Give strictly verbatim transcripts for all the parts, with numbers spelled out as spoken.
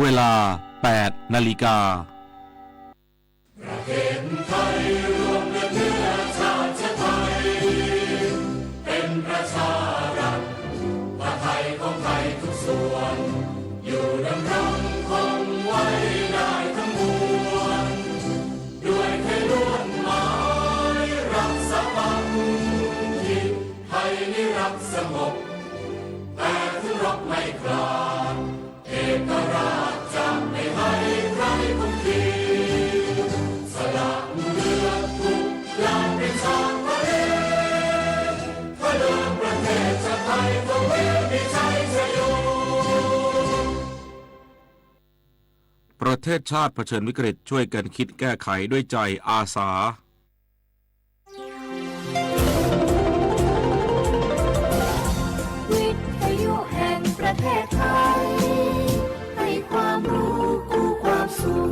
เวลา แปดนาฬิกา ประเทศไทยรวมเลือดเนื้อชาติไทย เป็นประชารัฐ ผ้าไทยของไทยทุกส่วน อยู่ดำรงคงไว้ได้ทั้งมวล ด้วยไทยล้วนหมายรักสามัคคี ไทยนี้รักสงบ แต่ถึงรบไม่กล้า เอกราชจะไม่ให้ใครคุมขีด สละเลือดทุกหยาดเป็นชาติทะเล เพื่อเดินประเทศชาติไทย เพื่อเวทีชัยชโย ประเทศชาติเผชิญวิกฤต ช่วยกันคิดแก้ไขด้วยใจอาสา วิทยุแห่งประเทศไทย ให้ความรู้คู่ความสุข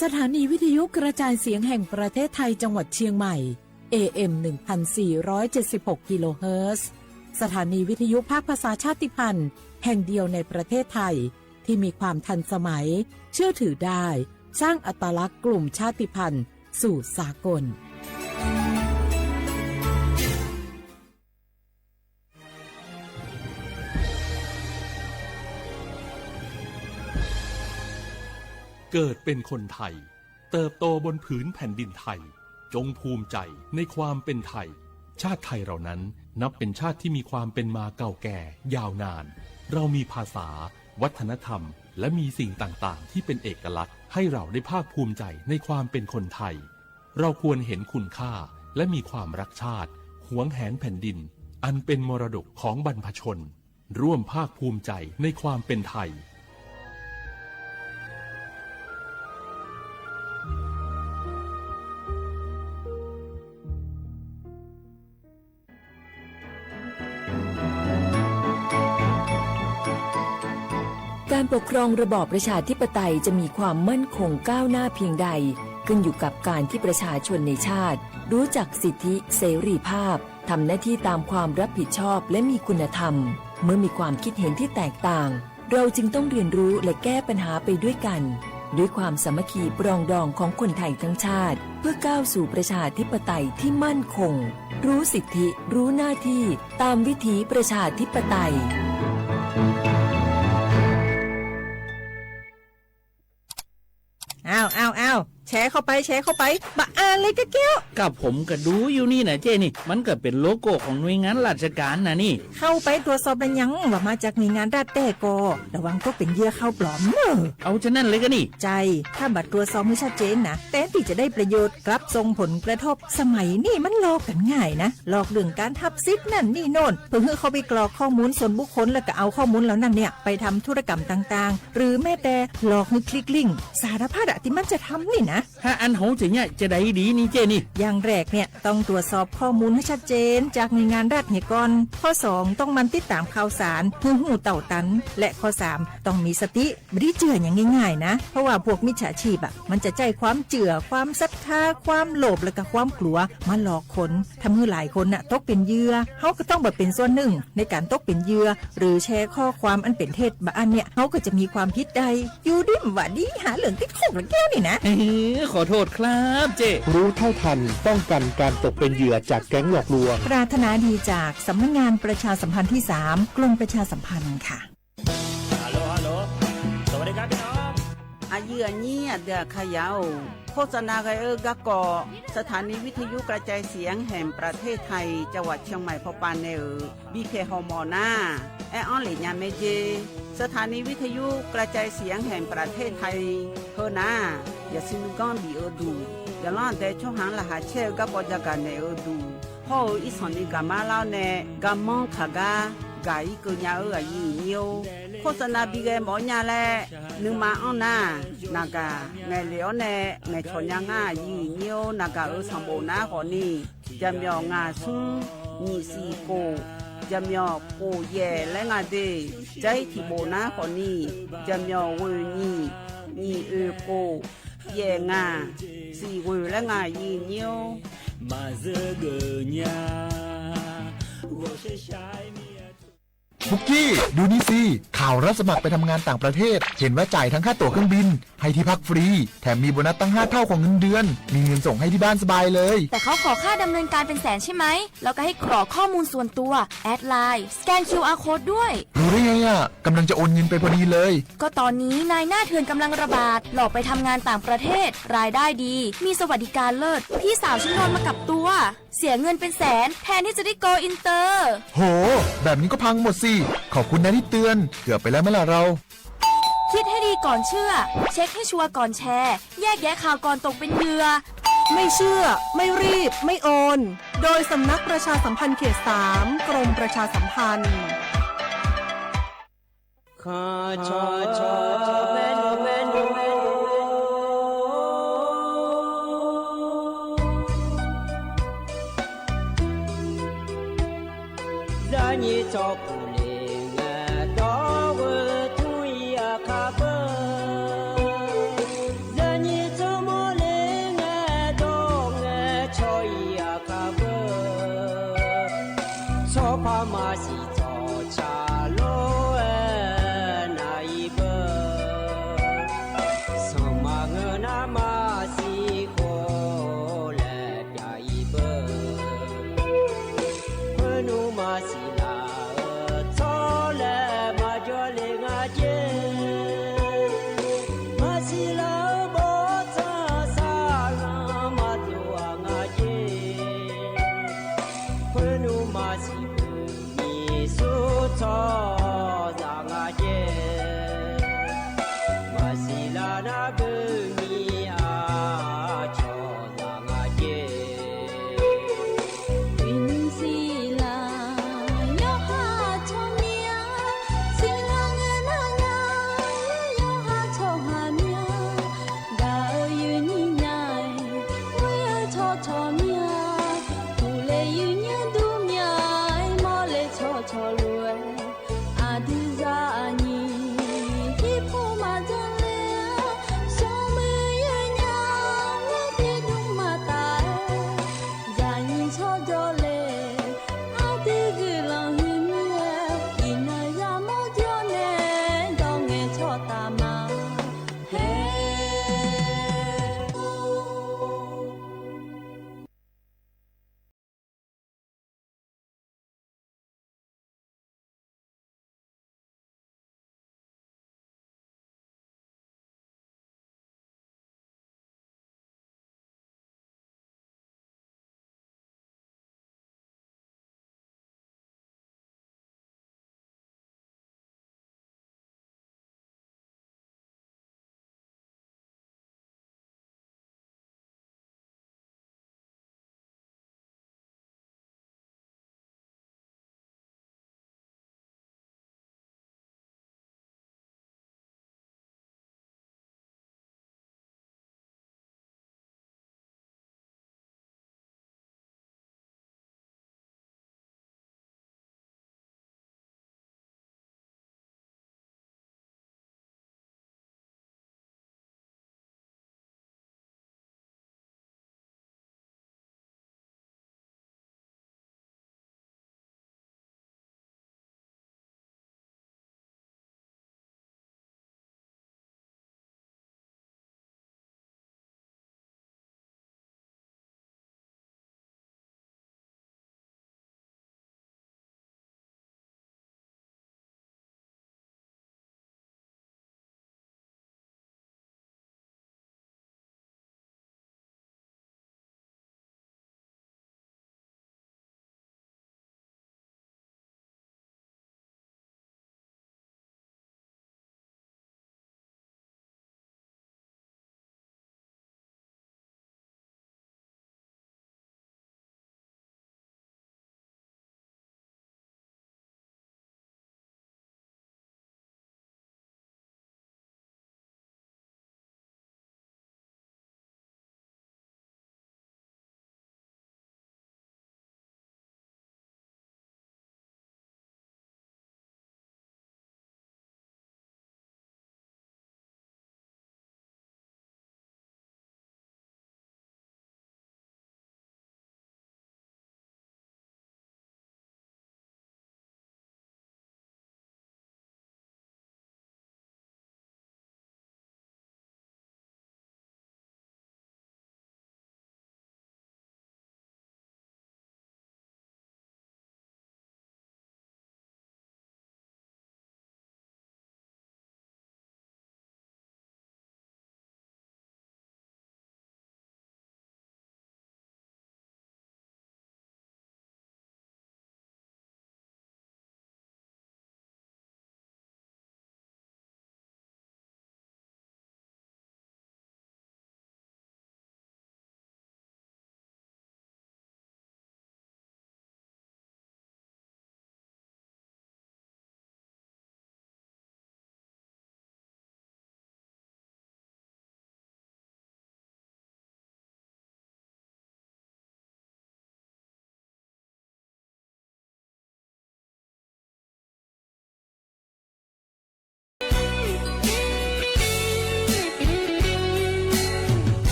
สถานีวิทยุกระจายเสียงแห่งประเทศไทยจังหวัดเชียงใหม่ เอเอ็ม หนึ่งพันสี่ร้อยเจ็ดสิบหก กิโลเฮิรตซ์ สถานีวิทยุภาคภาษาชาติพันธุ์แห่งเดียวในประเทศไทย ที่มีความทันสมัย เชื่อถือได้ สร้างอัตลักษณ์กลุ่มชาติพันธุ์สู่สากล เกิดเป็นคนไทย เติบโตบนผืนแผ่นดินไทย จงภูมิใจในความเป็นไทย ชาติไทยเรานั้นนับเป็นชาติที่มีความเป็นมาเก่าแก่ยาวนาน เรามีภาษา วัฒนธรรม และมีสิ่งต่างๆ ที่เป็นเอกลักษณ์ ให้เราได้ภาคภูมิใจในความเป็นคนไทย เราควรเห็นคุณค่า และมีความรักชาติ หวงแหนแผ่นดิน อันเป็นมรดกของบรรพชน ร่วมภาคภูมิใจในความเป็นไทย การปกครองระบอบประชาธิปไตยจะมีความมั่นคงก้าวหน้าเพียงใด ขึ้นอยู่กับการที่ประชาชนในชาติ รู้จักสิทธิเสรีภาพ ทำหน้าที่ตามความรับผิดชอบ และมีคุณธรรม เมื่อมีความคิดเห็นที่แตกต่าง เราจึงต้องเรียนรู้และแก้ปัญหาไปด้วยกัน ด้วยความสามัคคีปรองดองของคนไทยทั้งชาติ เพื่อก้าวสู่ประชาธิปไตยที่มั่นคง รู้สิทธิ รู้หน้าที่ ตามวิถีประชาธิปไตย อ้าว อ้าว อ้าว แชร์เข้าไป แชร์เข้าไป บะอ่านเลยกะแก้ว กับผมก็ดูอยู่นี่นะเจ้นี่ มันก็เป็นโลโก้ของหน่วยงานราชการนะนี่ เข้าไปตรวจสอบแล้วยังว่ามาจากหน่วยงานรัฐแต๊กอ ระวังตกเป็นเหยื่อข่าวปลอมเนอะ เอาฉะนั้นเลยก็นี่ ใช่ ถ้าบ่ตรวจสอบให้ชัดเจนนะ แทนที่จะได้ประโยชน์ กลับส่งผลกระทบ สมัยนี้มันหลอกกันง่ายนะ หลอกเรื่องการหับสิทธิ์นั่นนี่โน่น เพื่อให้เข้าไปกรอกข้อมูลส่วนบุคคล แล้วก็เอาข้อมูลเหล่านั้นเนี่ย ไปทำธุรกรรมต่างๆ หรือแม้แต่หลอกให้คลิกลิงก์ สารพัดอะที่มันจะทำนี่นะ ถ้าอันโหจะเนี่ยจะได้ดีนี่เจ้นี่ อย่างแรกเนี่ยต้องตรวจสอบข้อมูลให้ชัดเจนจากหน่วยงานรัฐเนี่ยก่อน ข้อสองต้องหมั่นติดตามข่าวสาร เพื่อฮู้เต้าตัน และข้อสามต้องมีสติ บ่ได้เจื่ออย่างง่ายๆนะ เพราะว่าพวกมิจฉาชีพอะ มันจะใช้ความเจื่อ ความศรัทธา ความโลภ และก็ความกลัว มาหลอกคน ทำให้หลายคนน่ะตกเป็นเหยื่อ เฮาก็ต้องบ่เป็นส่วนหนึ่งในการตกเป็นเหยื่อ หรือแชร์ข้อความอันเป็นเท็จ บะอันเนี่ย เฮาก็จะมีความผิดได้ อยู่ดีบ่าดี หาเรื่องติดคุกละแก้วนี่นะ เอ้ย ขอโทษครับเจ้ รู้เท่าทัน ป้องกันการตกเป็นเหยื่อจากแก๊งหลอกลวง ปรารถนาดีจากสำนักงานประชาสัมพันธ์ที่สาม กรมประชาสัมพันธ์ค่ะ Hello hello สวัสดีครับพี่น้อง Aqyuif aqnyir aqdui aqkaqyaq-or, โฆษณา ghae-eu garkawv สถานีวิทยุกระจายเสียงแห่งประเทศไทย จังหวัดเชียงใหม่ pawpav nae-euq bipyaeq hawmawf nar, aer-anr lef nya mae jer. สถานีวิทยุกระจายเสียงแห่งประเทศไทย heu nar, yasiq nuiganr bif-eu duq, yaqlanr aqdae tsawrhaq-anr laqkhaq caer-eu garkawv jagaq naeq-eu duq, hawr-eu irsanq ni gaqmar lar-awr nae garmanr kaq gar gaq-ir keuv nya-eu aqyuif aqnyir-or, โฆษณา bi ghae mawf-awr nya laer nuima anr nar, naqgaq ngaeqlef-awr nae ngaeqcawq nya ngar aqyuif aqnyir-or, naqgaq-euq sanqbof nar khawfni, jaqmyawf ngaq smr nyiq siq khof, jaqmyawf khof yaef laer nga de. Jar-ir tiqbof nar khawfni, jaqmyawf ghoeq nyiq, nyiq oeq khof, yaef ngaq, siq ghoeq laer nga aqyuif aqnyir-or. Maqzeur geuf nya, ปุกกี้ ดูนี่สิ ข่าวรับสมัครไปทำงานต่างประเทศ เห็นว่าจ่ายทั้งค่าตั๋วเครื่องบิน ให้ที่พักฟรี แถมมีโบนัสตั้งห้าเท่าของเงินเดือน มีเงินส่งให้ที่บ้านสบายเลย แต่เขาขอค่าดำเนินการเป็นแสนใช่ไหม แล้วก็ให้กรอกข้อมูลส่วนตัว แอดไลน์ สแกน คิวอาร์ โค้ดด้วย รู้ได้ไงอะ กำลังจะโอนเงินไปพอดีเลย ก็ตอนนี้นายหน้าเถื่อนกำลังระบาด หลอกไปทำงานต่างประเทศ รายได้ดี มีสวัสดิการเลิศ พี่สาวฉันโดนมากับตัว เสียเงินเป็นแสน แทนที่จะได้ go inter โห แบบนี้ก็พังหมดสิ ขอบคุณนะที่เตือน เกือบไปแล้วไหมล่ะเรา คิดให้ดีก่อนเชื่อ เช็คให้ชัวร์ก่อนแชร์ แยกแยะข่าวก่อนตกเป็นเหยื่อ ไม่เชื่อ ไม่รีบ ไม่โอน โดยสำนักประชาสัมพันธ์เขตสาม กรมประชาสัมพันธ์ Zaqnyiq tsawrpuq le ngae dawr-eu tmr-ir aqkar beu. Zaqnyiq tsawrmawr le ngae dawr ngae cawr-ir aqkar beu. Tsawrpar maqsiq tsawrca lor-aer nav-ir beu. Sanqma ngeur nar maqsiq khof laer pyav-ir beu. Khoernmr maqsiq laf-euq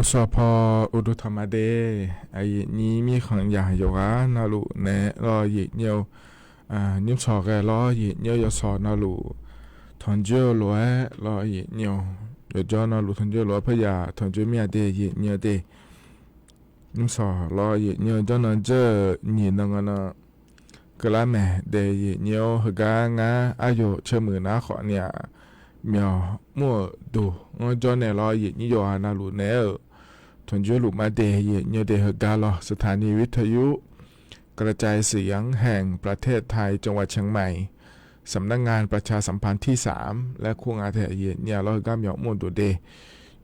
Sawq paw uqduq tanqma de, aqyuif nyir mirkhanq yaq yawqghaq navluf naeq-aer lawr, aqyuif nyir-eu, nymrsawq ghae lawr, aqyuif nyir-eu yawshawq navluf, tanqjoer-eu lof-aer lawr, aqyuif nyir-eu, yawqjawr navluf tanqjoer lof-aer paerya tanqjoer mir-a de, aqyuif nyir-eu de. Nymrsawq lawr, aqyuif nyir-eu jawrnan dzeur-eu nyiq nan nga nan keuvlar mae de, aqyuif nyir-eu. Heugar ngar aryawq caermuiq nar khawfni-aq, myawq mr-euq duq-anr jawr nae lawr, aqyuif nyir yawqghaq navluf naeq-aer-euq tanqjoer luf mar de, aqyuif nyir-eu de. Heugar lawr สถานีวิทยุกระจายเสียงแห่งประเทศไทย จังหวัดเชียงใหม่สำนักงานประชาสัมพันธ์ที่สาม laer kur nga tae, aqyuif nyir-a lawr, heugar myawq mr-euq duq de.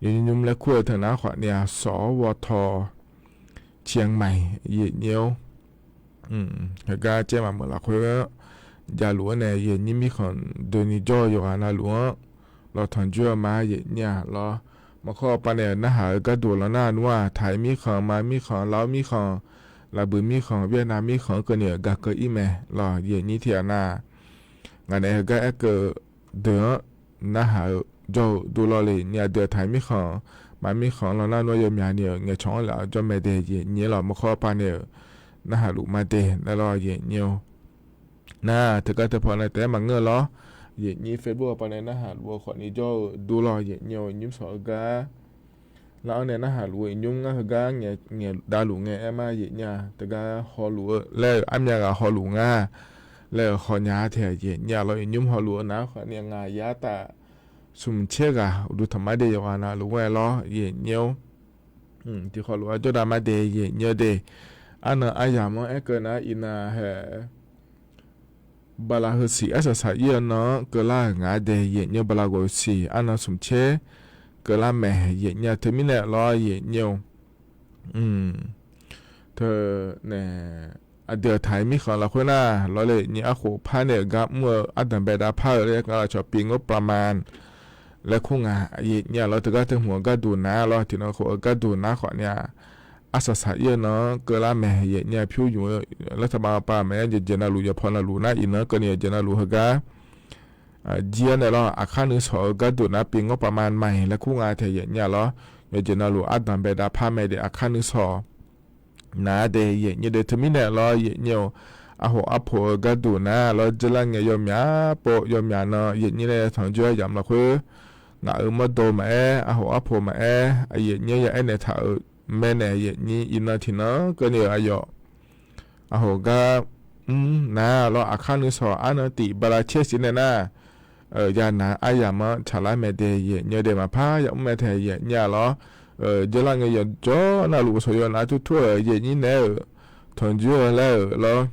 Yawqnymr laer kur-eu teu nar khawfni-aq, สวท. เชียงใหม่ aqyuif nyir-eu heugar caer maqmeuq lafkhoer javluf-anr nae, aqyuif nyir mirkhanq doeni jawr-eu yawqghaq navluf-anr lawr tanqjoer-eu ma, aqyuif nyir-a lawr. Maqkawr pav naeq-euq narhaq-eu gharduq lawr nar, nmr-aq, Taiq mirkhanq, Ma mirkhanq, Lav mirkhanq, Laqbuiq mirkhanq, Vietnam mirkhanq-anr keuvni-euq gaq keuv-ir mae lawr, aqyuif nyir tiq ghaq nar, ngaq naeq heugar aerkeuv deuq-anr narhaq-eu jawr-eu dur lawr le, aqdui-aq Taiq mirkhanq, Ma mirkhanq lawr nar, nmr-aq yawmyaq ni-euq ngaeqcawq-anr laf-eu jawr mae de, aqyuif nyir lawr. Maqkawr pav naeq-euq narhaq luf mar de laer lawr, aqyuif nyir-eu. Nar teugar teupaw nae taef-aer maqngeur lawr, aqyuif nyir Facebook pav nae narhaq luf-eu khawfni jawr-eu dur lawr, aqyuif nyir-eu. Nymrsawq-eu gar lar-anr nae narhaq luf-eu iqnymr ngar heugar ngaeq davluf ngae aer ma, aqyuif nyir-a. Teugar hawluf-eu laer-euq armyav ghaq hawluf nga laer-euq hawnya tae, aqyuif nyir-a lawr, iqnymr hawluf-eu nar khawfni ngaq yar taf smq tser ghaq uqduq tanqma de yawqghaq navluf-aer lawr, aqyuif nyir-eu. Tiqkhawf lof-aer jawrdav mar de, aqyuif nyir-eu de. Arnan aryamq-anr aerkeuv nar, iqnan hae bala heu siq arsaq saq-ir-eu nan-anr keuvlar-euq nga de, aqyuif nyir-eu. Bala ghof siq arnan smq tser keuvlar mae, aqyuif nyir-a. Teumirnae lawr, aqyuif nyir-eu. Teu nae aqdui-aq Taiq mirkhanq lafkhoer nar lawr le, nyir arkhof par nae-euq gar mr-eu ardanq bae dav par-eu laer ngar lafcawq ปีงบประมาณ laer kur nga, aqyuif nyir-a lawr. Teugar teuhmq-eu gharduq nar lawr, tiqnan khof-eu gharduq nar khawfni-aq, arsaq saq-ir-eu nan-anr keuvlar mae, aqyuif nyir-a. Pyur ymq-eu laer taqma pav maqaer, yawqjeq navluf yawqpaw navluf nar iqnan keuvni yawqjeq navluf heugar jir-anr nae lawr, aqkar nuisawq-eu gharduq nar ปีงบประมาณ ใหม่ laer kur nga tae, aqyuif nyir-a lawr. Yawqjeq navluf ardanq bae dav par mae de, aqkar nuisawq nar de, aqyuif nyir de. Teumirnae lawr, aqyuif nyir-eu. Arhof arpoq-eu gharduq nar lawr, dzeurlar ngae yawmyaq pov yawmyaq nan, aqyuif nyir nae tanqjoer aryamq lafkhoer ngaq-euq mawrdo maqaer, arhof arpoq maqaer, aqyuif nyir ya aernaeq taq-euq mae nae, aqyuif nyir iqnan tiqnan keuvni-euq aqyawf arhof gar mr nar lawr, aqkar nuisawq arnan tif bala caer siq nae nar, yanav aryamq-anr tsaqlar mae de, aqyuif nyir de. Maqpar yamr mae tae, aqyuif nyir-a lawr. Dzeurlar ngae yawqjawr navluf shawq yawnav turtur-euq aqyuif nyir naeq-euq tanqjoer-eu laer-euq lawr,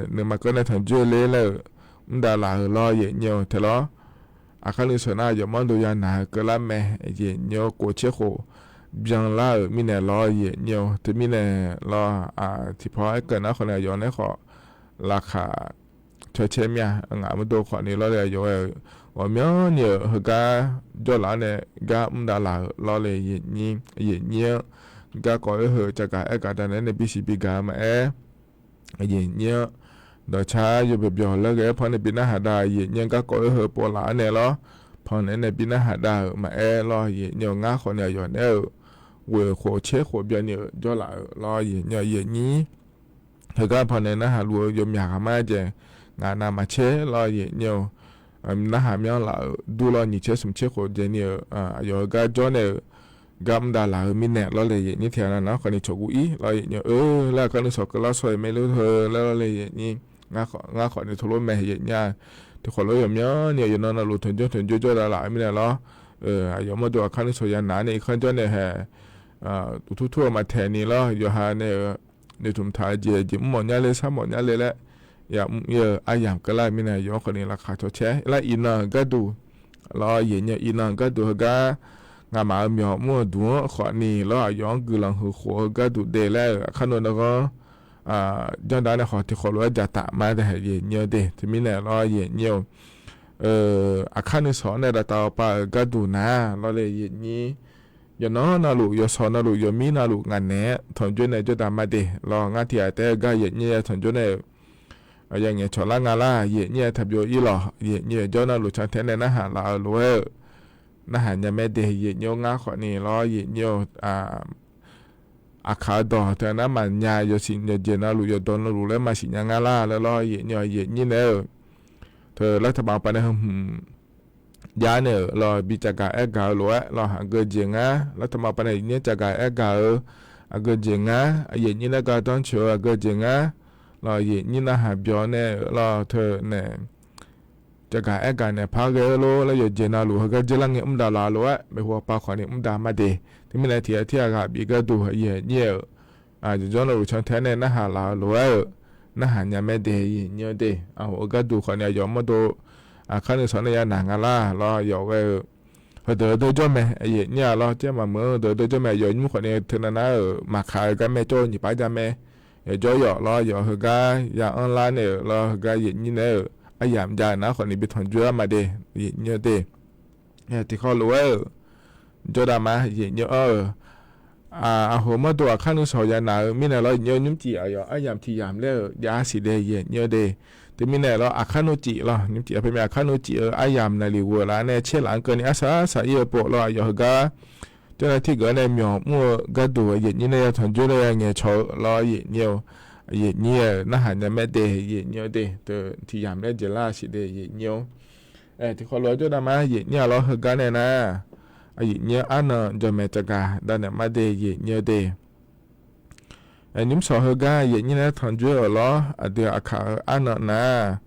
nuima keuv nae tanqjoer ler laer-euq mr davlaf-euq lawr, aqyuif nyir-eu tae lawr. Aqkar nuisawq nar aqyawf mawrdo yanav-eu keuvlar mae, aqyuif nyir-eu. Khof tser khof byanlar-euq mirnae lawr, aqyuif nyir-eu. Teumirnae lawr, tiqpaw aerkeuv nar khawfni aqyawf nae khawf laqkhaq cawcaer mir-a. Ngaq mawrdo khawfni lawr le, aqyawf-aer-euq ghawqmyanrni-euq heugar jawrlaf-anr nae gar mr davlaf-euq lawr le, aqyuif nyir-anr. Garkawv oer heu caqgaq aer gaq dav naeq-aer nae bisiq bigaq-eu maqaer, aqyuif nyir-anr. Dawqcar yawbyawq byawq laer ghae-aer paw nae bi narhaq dav, aqyuif nyir-anr. Garkawv oer heu povlaf-anr nae lawr, paw naeq-aer nae bi narhaq dav-euq maqaer lawr, aqyuif nyir-eu. Ngar khawfni aqyawf naeq-aer-euq ghoeq khof tser khof byanni-euq jawrlaf-euq lawr, aqyuif nyir, aqyuif nyir. Heugar paw nae narhaq luf-eu yawmyaq ghaq mar jaeq ngaq navmaqtser lawr, aqyuif nyir-eu. Narhaq myanr laf-euq dur lawr, nyiq tser smq tser khof jaeqni-euq aqyawf heugar jawr nae-euq gar mr davlaf-euq mirnae lawr le, aqyuif nyir. Tiqghaq nav nav-anr khawfni cawqguv-ir lawr, aqyuif nyir-eu. Laer aqkar nuisawq keuvlar shaw-iq maerlu heu laer lawr le, aqyuif nyir. Ngar khawfni teulof mae, aqyuif nyir-a. Tiqkhawf lof yawqmyanrni-eu yawqnan navluf tanqjawr tanqjawr jawr davlaf-euq mirnae lawr. Aqyawf mawrdo aqkar nuisawq yanav nae irkanr jawr nae hae, uqtur tur-eu maqtaeq ni lawr, yawqha nae-euq noeqtmq taq-eu jeq jeq mr mawf nya le, sar mawf nya le laer, yamr-ir-eu aryamq keuvlar-eu mirnae, yawf-anr khawfni laqkhaq cawcaer lar. Iqnan-euq gharduq lawr, aqyuif nyir-eu. Iqnan-euq gharduq heugar ngamaf-euq myawq mr-eu duq-anr khawfni lawr, aqyawf-anr guiqlanq huiq khof-eu gharduq de laer-euq aqkar nuisawq navghanr janrdav nae khawf tiqkhawf lof-aer dzaqtaf ma de, aqyuif nyir-eu de. Teumirnae lawr, aqyuif nyir-eu. Aqkar nuisawq-anr nae daftaf-awr pav-euq gharduq nar lawr le, aqyuif nyir. Yawqnan navluf, yawqshawq navluf, yawqmir navluf ngaq naeq-aer tanqjawr nae jawrdav ma de lawr. Ngar tiqghaq taef-aer gar aqyuif nyir-a tanqjawr nae-euq aqyawf ngaeqcawq lar nga lar, aqyuif nyir-a taqbyov-ir lawq, aqyuif nyir-eu. Jawr navluf cantae nae narhaq laf-eu lof-aer-euq narhaq nya mae de, yaeqnyir-or. Ngar khawfni lawr, yaeqnyir-or, aqkaq-eu dawq teu nar maqnya, yawsiq yawqjeq navluf yawqdawq navluf laer maqsiq nya nga lar laer lawr, yaeqnyir-or, yaeqnyir naeq-aer-euq teu laer taqbaq paq nae heu hmq jav naeq-euq lawr, bi cavgaq aer gaq-eu lof-aer lawr, aqgeu jeq ngar laer taqbaq paq nae yaeqnyir cavgaq aer gaq-eu, aqgeu jeq ngar, yaeqnyir laer gar danrcoeq-eu aqgeu jeq ngar lawr, yaeqnyir narhaq byawq naeq-euq lawr teu nae cavgaq aer gaq naeq par ghae-eu lor laer yawqjeq navluf heugar dzeurlar ngae mr dav laf-eu lof-aer, maeqhu pav khawfni mr dav ma de. Teumirnae tiq ghaq tir ghaq ghaq bif gharduq yaeqnyir-euq aqyawf jawr navluf cantae nae narhaq laf-eu lof-aer-euq, narhaq nya mae de, yaeqnyir-or de. Aqhof-eu gharduq khawfni aqyawf mawrdo aqkar nuisawq nae ya naq nga lar lawr, yawf ghae-eu heudeuq-eu deur jawr mae, yaeqnyir-a lawr, caer maqmeuq-anr heudeuq-eu deur jawr mae. Aqyawf nymr khawfni teunav nar-euq maqkaq-eu gar mae, cawv-eu nyiq pav jav mae. Yawqjawr yawf lawr, yawf heugar ya anrlar naeq-euq lawr, heugar yaeqnyir naeq-euq aryamq jav-eu nar khawfni bi tanqjoer-ar ma de, yaeqnyir-or de. Tiqkawv lof-aer-euq jawrdav ma, yaeqnyir-anr-euq aqhof mawrdo aqkar nuisawq ya naq-eu mirnae lawr, yaeqnyir-or, nymrcif aqyawf aryamq tiq yamq laer-euq jav-ar siq de, yaeqnyir-or de. Teumirnae lawr, aqkar nuicif lawr, nymrcif aqpoeq mae, aqkar nuicif-eu aryamq naqliq ghoeq laf nae caer laf-anr keuvni arsaq saq ir-eu pov lawr, aqyawf heugar jawrnae tirgeuf-anr nae myawq mr-eu gharduq yaeqnyir nae ya tanqjoer nae ya ngaeqcawq-eu lawr, yaeqnyir-or, yaeqnyir-euq narhaq nya mae de, yaeqnyir-or de. Teu tiq yamq laer jeq lar siq de, yaeqnyir-or. Tiqkawv lof-aer jawrdav ma, yaeqnyir-a lawr, heugar nae nar, yaeqnyir arnan jawqmaeq cavgaq dav naeq ma de, yaeqnyir-or de. Nymrshawq heugar yaeqnyir nae tanqjoer-euq lawr, aqdui aqkaq-eu arnan nar,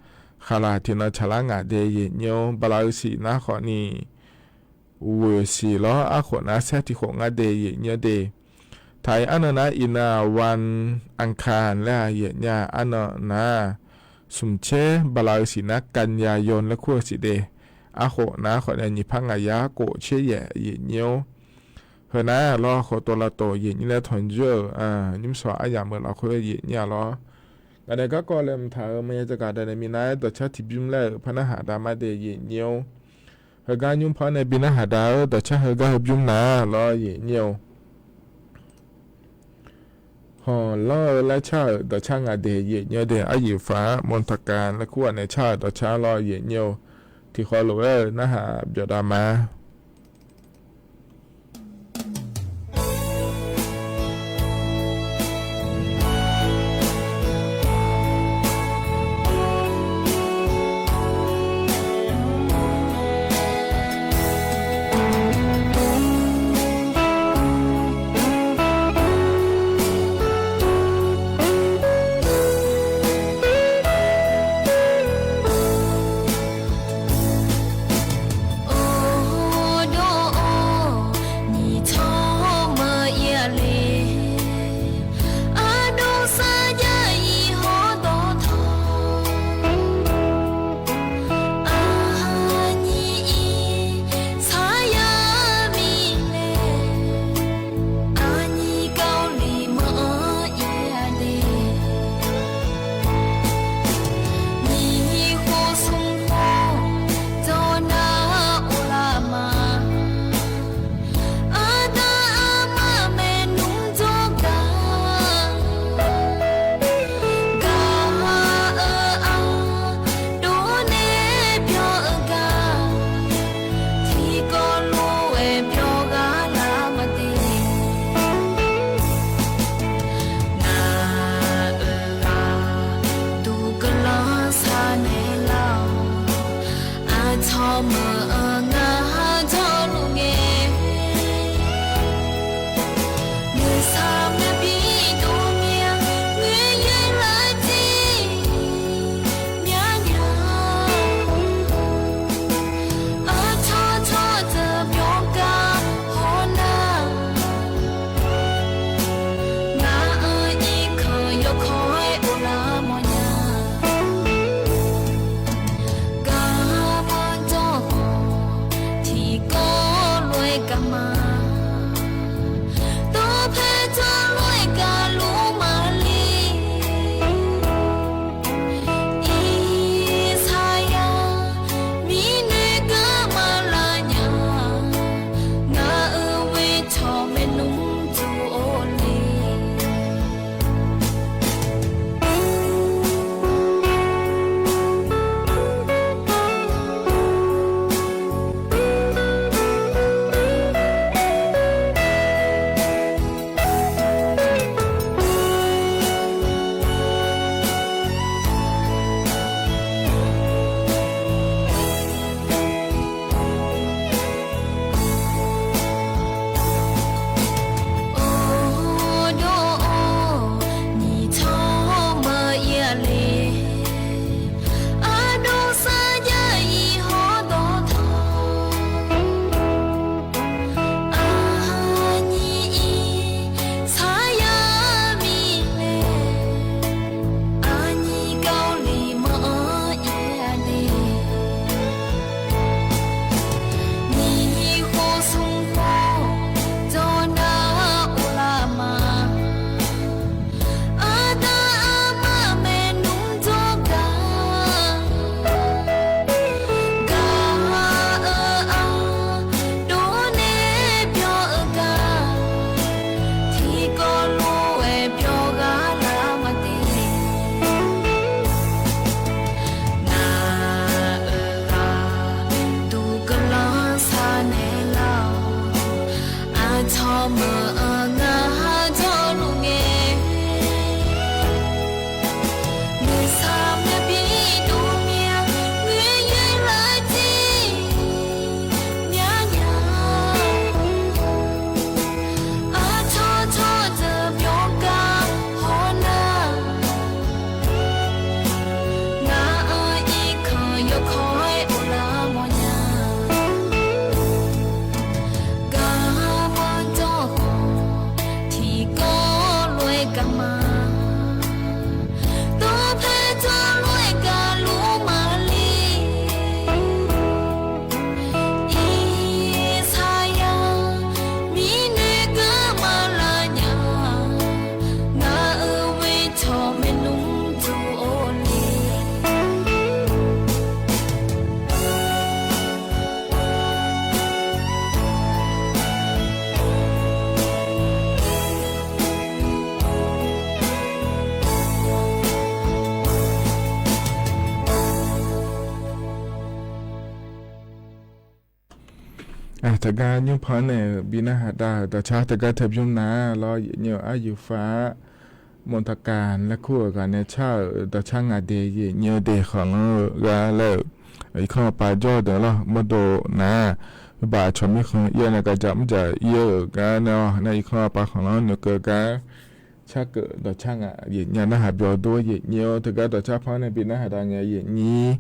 khaqlaq tiqnan tsaqlar ngaq de, yaeqnyir-or. Bala-eu siq nar khawfni ghoeq siq lawr, arkhof nar saer tiq khof ngar de, yaeqnyir-or de. Taq-iq arnan nar, iqnan-aq, วันอังคาร laer-aq, yaeqnyir-a arnan nar, smq caer bala-eu siq nar กันยายน laer kur-eu siq de. Arkhof nar khawfni nyiq par ngaq yar kof caer yaef, yaeqnyir-or. Heu nar lawr, khawf tov lavtof yaeqnyir nae tanqjoer-euq nymrshawq aryamq-euq lafkhoer yaeqnyir-a lawr. Ngaq nae garkawv laeqhmq taq-euq maqya cavgaq dav naeq minav-aer dawqcar tiqbymr laer-euq par narhaq dav ma de, yaeqnyir-or. Heugar nymr par nae bi narhaq dav-eu dawqcar heugar heu bymr nar lawr, yaeqnyir-or. Hanqlanr-eu laer car-euq dawqcar ngaq de, yaeqnyir-or de. Aryuif faq-anr มนตการ laer kur-aq nae car-euq dawqcar lawr, yaeqnyir-or. Tiqkhawv lof-aer-euq narhaq byawqdav ma. teugar nymrpanr nae-euq bi narhaq dav-euq dawqcar teugar teu bymr nar lawr, yaeqnyir-eu aryuqfar-ar, mawqtaqkaq laer kur-euq ghaq nae car-euq dawqcar ngaq de yaeqnyir-eu de khanqlanr-eu gar laer-euq, irkanr aqpav jawr-eu deuq lawr mawrdo nar, urbaq aqcawq mirkhanq ir-awr nae gaqjaq mrjaq ir-eu gar nae-awr nar, irkanr aqpav khanqlanr noeqkeuv gar carkeuv dawqcar ngaq yaeqnyir-a narhaq byawq dur yaeqnyir-awr, teugar dawqcar panr nae bi narhaq dav ngae yaeqnyir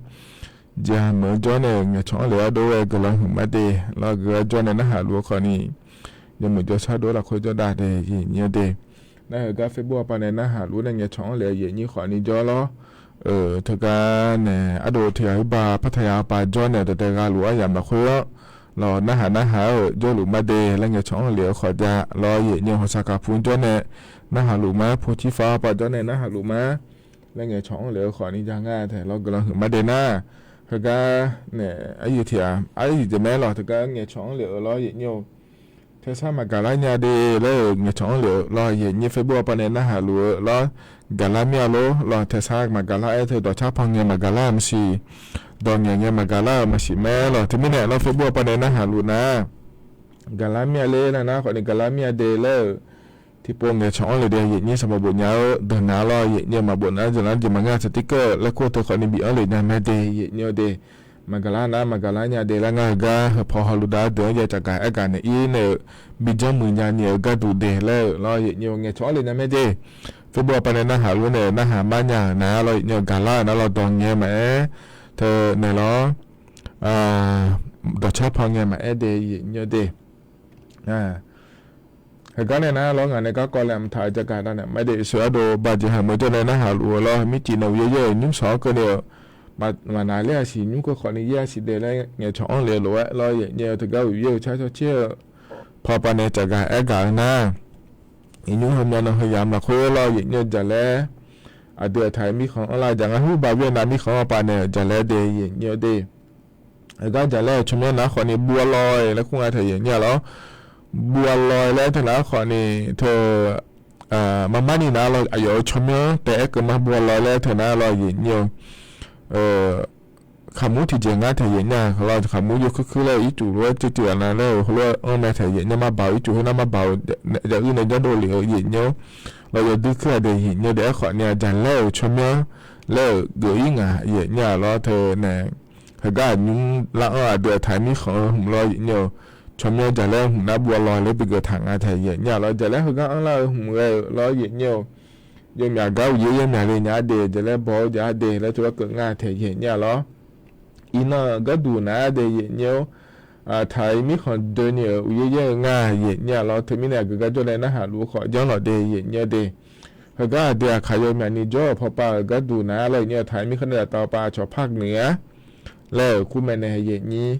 jeqha meuq-eu jawr nae-euq ngaeqcawq-anr lef-awr dov-aer guiqlanq huiqma de lawr, guiqlanq jawr nae narhaq luf-eu khawfni, yawmuiq jawrshar dov-aer lafkhoer jawrdav de yaeqnyir-eu de. Nar heugar Facebook aqpav nae narhaq luf nae ngaeqcawq-anr lef-eu yaeqnyir khawfni jawr lawr. Teugar nae ardov tiq ghaq urbaq partaya aqpav jawr nae dawqdae gha luf-anr yamq lafkhoer-anr lawr, narhaq narhaq-aer-euq jawrluf ma de laer ngaeqcawq-anr lef-eu khawf jav lawr, yaeqnyir-eu hawqshaq kaqpur jawr nae narhaq luf ma, pov tirfar aqpav jawr nae narhaq luf ma laer ngaeqcawq-anr lef-eu khawfni ja ngar taeq lawr guiqlanq huiqma de nar, heugar nae aryuif tiq ghaq aryuif jeq mae lawr, teugar ngaeqcawq-anr lef-euq lawr yaeqnyir-eu tersar maqgaqlar nya de laer-euq ngaeqcawq-anr lef-eu lawr, yaeqnyir Facebook aqpav nae narhaq luf-eu lawr, gaqlar mir-a lor lawr, tersar maqgaqlar-aer teu dawqcar panr ngae maqgaqlar-euq maqsiq, dawq ngaeq ngae maqgaqlar-euq maqsiq mae lawr, teumirnae lawr Facebook aqpav nae narhaq luf nar gaqlar mir-a ler laer nar khawfni gaqlar mir-a de laer-euq tiqpov ngaeqcawq-anr lef de yaeqnyir sanqpaq bof nya-eu deuq nar lawr, yaeqnyir-eu maqbof nar jeq nar jeq maqngeur-a taq tirkeuv laer kur-eu teu khawfni bif-anr lef nya mae de yaeqnyir-eu de. Maqgaqlar nar maqgaqlar nya de laer ngar heugar heupaw hawluf dav deuq-anr jav caqgaq aergaq naeq-ir nae-euq bijanr muiq nya ni-euq gharduq de laer-euq lawr, yaeqnyir-eu ngaeqcawq-anr lef nya mae de. Facebook aqpav nae narhaq luf nae narhaq mar nya-euq nar lawr, yaeqnyir-eu gaqlar-euq nar lawr, dawq ngae maqaer teu naeq lawr, dawqcar panr ngae maqaer de yaeqnyir-eu de. Heugar nae nar lawr ngaq nae garkawv laer mqtaq-euq jagaq dav naeq mae de. Sheuq ardov baq jeq haq meuq jawr nae narhaq luf-eu lawr, mircif nae uqyaer yaer-euq nymrshawq-anr keuvni-euq maqnaq ler-a siq nymr keuv khawfni yaer-a siq de laer ngaeqcawq-anr lef lof-aer lawr, yaeqnyir-eu teugar uqyaer-eu car cawcaer-eu paw pav nae caqgaq aergaq-eu nar, iqnymr heumyav nan heu yamq lafkhoer lawr, yaeqnyir-eu jaqlaer aqdui aqtaq-euq mirkhanq anrlar jaq ngar hurbaq uir-eu nav mirkhanq-anr pav nae-euq jaqlaer de yaeqnyir-eu de. Heugar jaqlaer-euq tsawrmyanr nar khawfni buv-a law-e laer kur nga taeq yaeqnyir-a lawr. Buv-a law-e laer teu nar khawfni teu marmar ni nar lawr, aqyawf-euq tsawrmyanr taef-aer keuv ma buv-a law-e laer teu nar lawr yaeqnyir-eu khaqmur tiqjeq ngar taeq yaeqnyir-a lawr, khaqmur yawkuir kuir laer-eu ircuf lof-aer tsuivcuiv aqnav laer-euq heulof-aer anr mae taeq yaeqnyir marbaq-eu ircuf khoernar marbaq-eu jaq uir nae janrdov lef-eu yaeqnyir-awr lawr, yawdui kuir-a de yaeqnyir de. Aerkhawfni-aq jaqlaer-euq tsawrmyanr laer-euq geuf-ir ngaq yaeqnyir-a lawr teu nae, heugar aqnymr lar-anr aqdui aqtaq-euq mirkhanq-eu hmq lawr yaeqnyir-eu tsawrmyanr jaqlaer-eu hmq nar buv-a law-e laer bi geuf taq nga taeq yaeqnyir-a lawr, jaqlaer heugar anrlar-eu hmq ghae-eu lawr yaeqnyir-eu yawmyaq gar uqyaer yaer myaq le nya-ar de, jaqlaer baw-eu jav-ar de laer teugar keuv nga taeq yaeqnyir-a lawr. Iqnan-euq gharduq nar-ar de yaeqnyir-awr, taq-euq mirkhanq doeni-euq uqyaer yaer-eu nga yaeqnyir-a lawr. Teumirnae aqgeu gar jawr nae narhaq luf-eu khawf janr lawq de yaeqnyir-awr de. Heugar aqdui aqkaq yawmyaq ni jawr-euq pawpav-euq gharduq nar-ar lawr yaeqnyir-eu taq-euq mirkhanq nae daqtawv pav aqcawq ภาคเหนือ laer-euq kur mae nae yaeqnyir.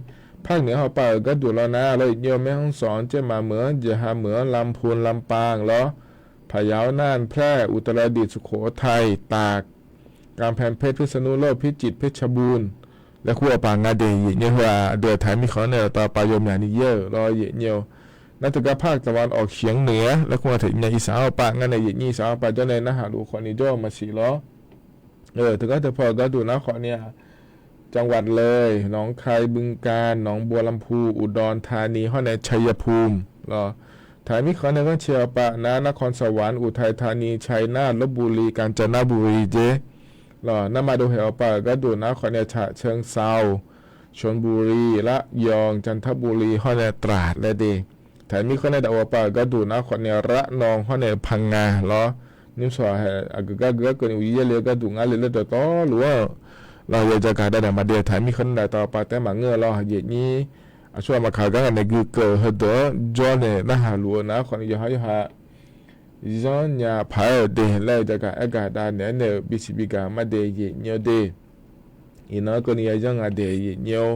ภาคเหนือ hawpav-euq gharduq lawr nar-ar lawr yaeqnyir-awr แม่ฮ่องสอน Caermaq meuq-anr jeqha meuq-anr ลำพูน ลำปาง lawr, พะเยา น่าน แพร่ อุตรดิตถ์ สุโขทัย ตาก กำแพงเพชร พิษณุโลก พิจิตร เพชรบูรณ์ laer kur-awr pav nga de yaeqnyir-awr. Heu-aq aqdui aqtaq-euq mirkhanq nae daqtawv pav yawmyaq ni yaer-euq lawr yaeqnyir-awr. Nar teugar ภาคตะวันออกเฉียงเหนือ laer kur nga taeq nya iqsaq-anr-awr pav nga nae yaeqnyir iqsaq-anr pav jawr nae narhaq luf-eu khawfni jawr-eu maqsiq lawr. Teugar teu paw-euq gharduq nar khawfni-aq จังหวัดเลย หนองคาย บึงกาฬ หนองบัวลำภู อุดรธานี hawr nae ชัยภูมิ lawr. Taq-euq mirkhanq nae ghanrcae-awr pav nar นครสวรรค์ อุทัยธานี ชัยนาท ลพบุรี กาญจนบุรี jer lawr. Narma dov haeq-awr pav-euq gharduq nar khawfni-aq ฉะเชิงเทรา ชลบุรี ระยอง จันทบุรี hawr nae ตราด laer de. Taq-euq mirkhanq nae daqof-awr pav-euq gharduq nar khawfni-aq ระนอง hawr nae พังงา lawr. Nymrshawq haeq aqgeu gar geu gar keuvni uqyaer yaer le-eu gharduq ngar le laer dawqtawvluf-anr lawr, ya jagaq dav naeq maqde. Taq-euq mirkhanq nae daqtawv pav taef maqngeur-eu lawr yaeqnyir. Aqsurghaq maqkaq gar ngaq nae gui keuv-euq heudeuq-anr jawr nae narhaq luf-eu nar khawfni yawqhar yawqha zanr nya paq-aer-euq de laer-eu jagaq aergaq dav naeq-aer nae-euq bisiq bigaq ma de yaeqnyir-awr de. Iqnan-anr keuvni ya zanr nga de yaeqnyir-awr.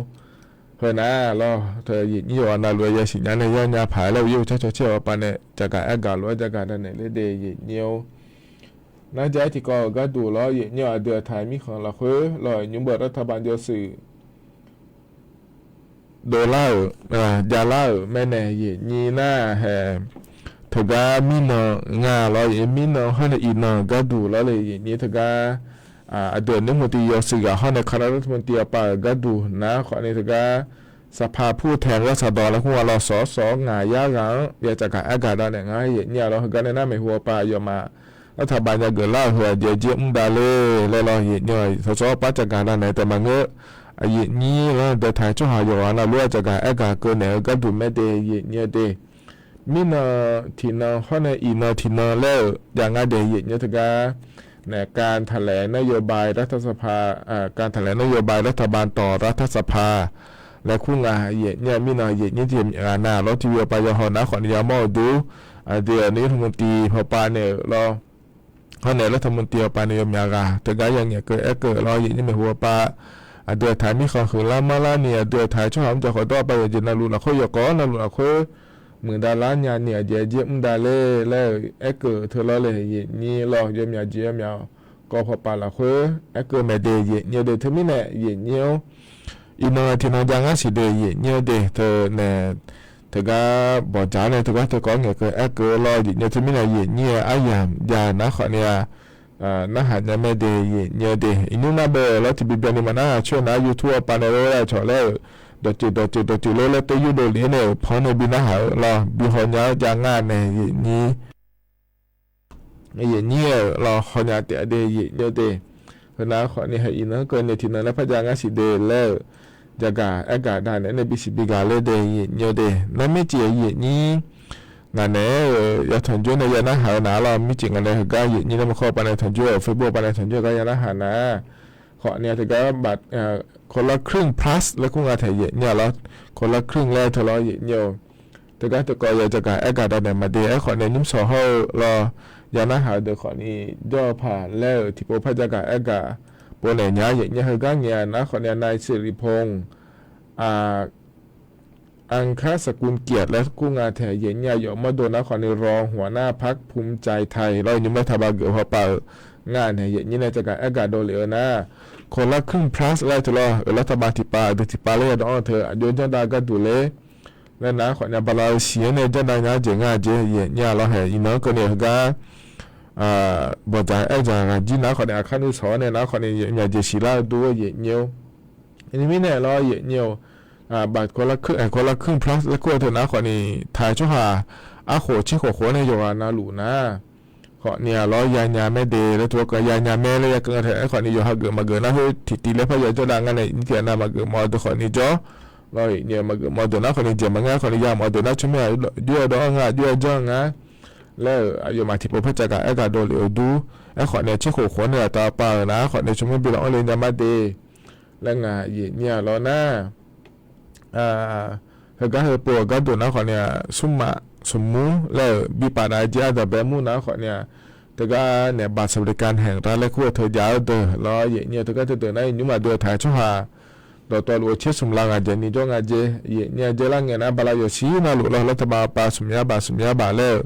Heu nar lawr teu yaeqnyir yawqghaq navluf-aer yasiq nya nae zanr nya paq-aer laer uqyaer uqcar cawcaer-awr pav nae jagaq aergaq lof-aer jagaq dav naeq ler de yaeqnyir-awr. Nar jav-aer tiqkawv-euq gharduq lawr yaeqnyir-awr aqdui aqtaq-euq mirkhanq lafkhoer lawr nymr beu รัฐบาล yawshuif dovlar-euq javlar-euq mae nae yaeqnyir nar hae. Teugar mirnan nga lawr yaeqnyir mirnan hawr nae iqnan-euq gharduq lawr le yaeqnyir teugar aqdui-euq nymr maqtiv yawshuif ghaq hawr nae คณะรัฐมนตรี awr pav-euq gharduq nar khawfni teugar สภาผู้แทนราษฎร laer kur nga lawr, sawq-awr sawq-awr ngaq yar ghaq-anr ya cavgaq aergaq davnaeq nga yaeqnyir-a lawr. Heugar nae nar maeqhu hawpa aqyawfmaf รัฐบาล yageuq lar-euq heu aqjeq-aer jir mr davler laer lawr yaeqnyir-a. Sawq-awr sawq-awr par cavgaq davnaeq taef maqngeur. Aqyaeqnyir lanr deuq taq-aer tsawrhaq yawqghaq navluf-aer cavgaq aergaq keuv naeq-eu gharduq maerde yaeqnyir-eu de. Mirnan tiqnan hawr nae iqnan tiqnan laer-euq jav ngar de yaeqnyir teugar nae การแถลงนโยบายรัฐสภา การแถลงนโยบายรัฐบาลต่อรัฐสภา laer kur nga yaeqnyir-a. Mirnan yaeqnyir tiq ghaq nav lawr tiqbi hawpa yawhaw nar khawfni yamawr-eu dur, aqdui-euq nae yawr hmq tiv hawpa naeq-euq lawr. Hawr nae รัฐมนตรี hawpa nae yawmyaq ghaq teugar ya ngaeqkeuv aerkeuv lawr yaeqnyir maeqhu hawpa. Aqdui-euq taq-aer mirkhanq huiqlar manrlar ni, aqdui-euq taq-aer tsawrhaq mr jaqkhawf dawr-a ba yawqjeq navluf lafkhoer yawqkawv navluf lafkhoer muiqdav lar nya ni aqjeq-aer jir mr davler laer-euq aerkeuv teu lawr le yaeqnyir lawr. Yawmyaq jeq yawmyaq kawv hawpa lafkhoer aerkeuv mae de yaeqnyir-eu de. Teumirnae yaeqnyir-or, iqnan tiqnan jav ngar siq de yaeqnyir-eu de. Teunae teugar bawqdzaq nae teugar teukawv-anr ngaeqkeuv aerkeuv lawr yaeqnyir. Teumirnae yaeqnyir-eu aryamq jav nar khawfni-a narhaq nya mae de yaeqnyir-eu de. Iqnymr nar beu lawr tiqbi byanni maqnar-aq coer-eu nar YouTube hawpa nae lor laer cawq laer-euq dawqceq dawqceq dawqceq lor laer teu yurdov lef-aer nae-euq panr nae bi narhaq-eu lawr bi haw nya-ar jav ngar nae yaeqnyir yaeqnyir-euq lawr hawnya taef-a de yaeqnyir-eu de. Heunav khawfni haiq iqnan-anr keuvni tiqnan laer par jav ngar siq de laer-euq jagaq aergaq davnaeq nae bisiq bi gaq ler de yaeqnyir-eu de. Nar mircif yaeqnyir ngaq naeq-aer-euq ya tanqjoer nae ya narhaq-eu nar lawr, mircif ngaq nae heugar yaeqnyir nae maqkhawr pav nae tanqjoer-euq Facebook pav nae tanqjoer gar ya narhaq nar khawfni-a teugar คนละครึ่ง plus laer kur nga taeq yaeqnyir-a lawr. คนละครึ่ง laer teu lawr yaeqnyir-eu teugar teukawv ya jagaq aergaq davnaeq maqde. Aerkhawf nae nymr shawq hawr-eu lawr ya narhaq-eu deuq khawfni jawr-eu paq laer-euq tiqpov par jagaq aergaq pov naeq nya yaeqnyir. Heugar ngaeq-a nar khawfni-a นายสิริพงษ์ อังคสกุลเกียรติ laer kur nga taeq yaeqnyir-a. Yawf mawrdo nar khawfni รองหัวหน้าพรรคภูมิใจไทย lawr nymr laer taqba geuf hawpa-euq ngar nae yaeqnyir nae jagaq aergaq dovlef-eu nar คนละครึ่ง plus laer teu lawr-euq lar taqba tiqpav aqdui tiqpav laer ya dawv-anr teu aqjox janrdav gharduq ler laer nar khawfni-a bala-eu siq-anr nae janrdav nya jeq ngar jeq yaeqnyir-a lawr. Haiq iqnan-anr keuvni heugar bawqdzaq aerdzaq ghaq jir nar khawfni aqkar nuisawq-awr nae nar khawfni myaqjeq siqlar-eu dur-eu yaeqnyir-or. Iqnan mirnae lawr yaeqnyir-or, baf คนละครึ่ง plus laer kur-eu teu nar khawfni taq-aer tsawrhaq arkhof tser khof khof-anr nae yawqghaq navluf nar khawfni-a lawr yanya mae de laer teu lawr keuv yanya mae laer ya keuv nga taeq-aer khawfni yawqha geuf maqgeuf nar khoer tiqtiv laer parya jawrdav ngar nae nymr tiq ghaq nav maqgeuf mawf-eu deuq khawfni jawr lawr yaeqnyir-eu maqgeuf mawf-eu deuq nar khawfni jeq maqngeur khawfni ya mawf-eu deuq nar tsawrmyanr-aq jov-aer dawv-anr nga jov-aer janr-eu nga laer-euq aqyawfmaf tiqpov par cavgaq aergaq dovlef-eu dur. Aerkhawf nae tser khof khof-anr nae aqtaf pav-euq nar khawf nae tsawrmyanr bi laf-anr le nya mar de laer nga yaeqnyir-a lawr nar heugar heupov-euq gharduq nar khawfni-a smrmaf smrmur laer-euq bi paf dav jir ardanqbae mur nar khawfni-a teugar naeq บัตรสวัสดิการแห่งรัฐ laer kur-eu teu jav-eu deuq lawr yaeqnyir-eu teugar teudeuq nar iqnymr maqdui-eu taq-aer tsawrhaq dawqtawvluf-eu tser smq lav ngaq jeq ni jawr nga jeq yaeqnyir-a jeq lar ngae nar bala yawqshir navluf lawr lar taqba pav smq yar baf smq yar baf laer-euq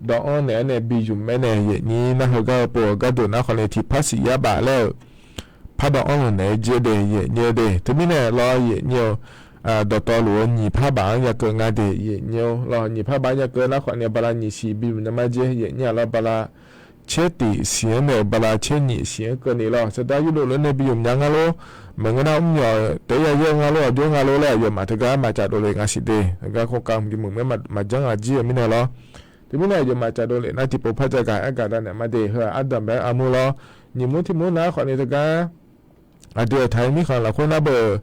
dawv-anr naeq-aer nae bi ymq-aer nae yaeqnyir nar heugar heupov-euq gharduq nar khawfni tiqpar siq yar baf laer-euq pardawv-anr lanq naeq-aer jir de yaeqnyir-eu de. Teumirnae lawr yaeqnyir-eu dawqtawvluf-eu nyiq par baf-anr ya keuv nga de yaeqnyir-or lawr. Nyiq par baf-anr ya keuv nar khawfni bala nyiq siq bi ymq nya mar jer yaeqnyir-a lawr bala tser tiq siq-anr nae-euq bala tser nyiq siq-anr keuvni lawr saqdar yurdov lof-aer nae bi ymq nya ngar lor. Maqngeur nar mr myawq taef-aer ya yaer-eu ngar lor aqjox-aer nga lor laer aqyawfmaf teugar maqcaf dovlef nga siq de. Heugar โครงการ bi ymq-aer maqjanr ghaq jir-eu mirnae lawr. Teumirnae aqyawfmaf caf dovlef nar tiqpov par cavgaq aergaq davnaeq mar de heu-aq ardanqbae-anr armur lawr. Nyiq mur tiq mur nar khawfni teugar aqdui-euq taq-aer mirkhanq lafkhoer nar beu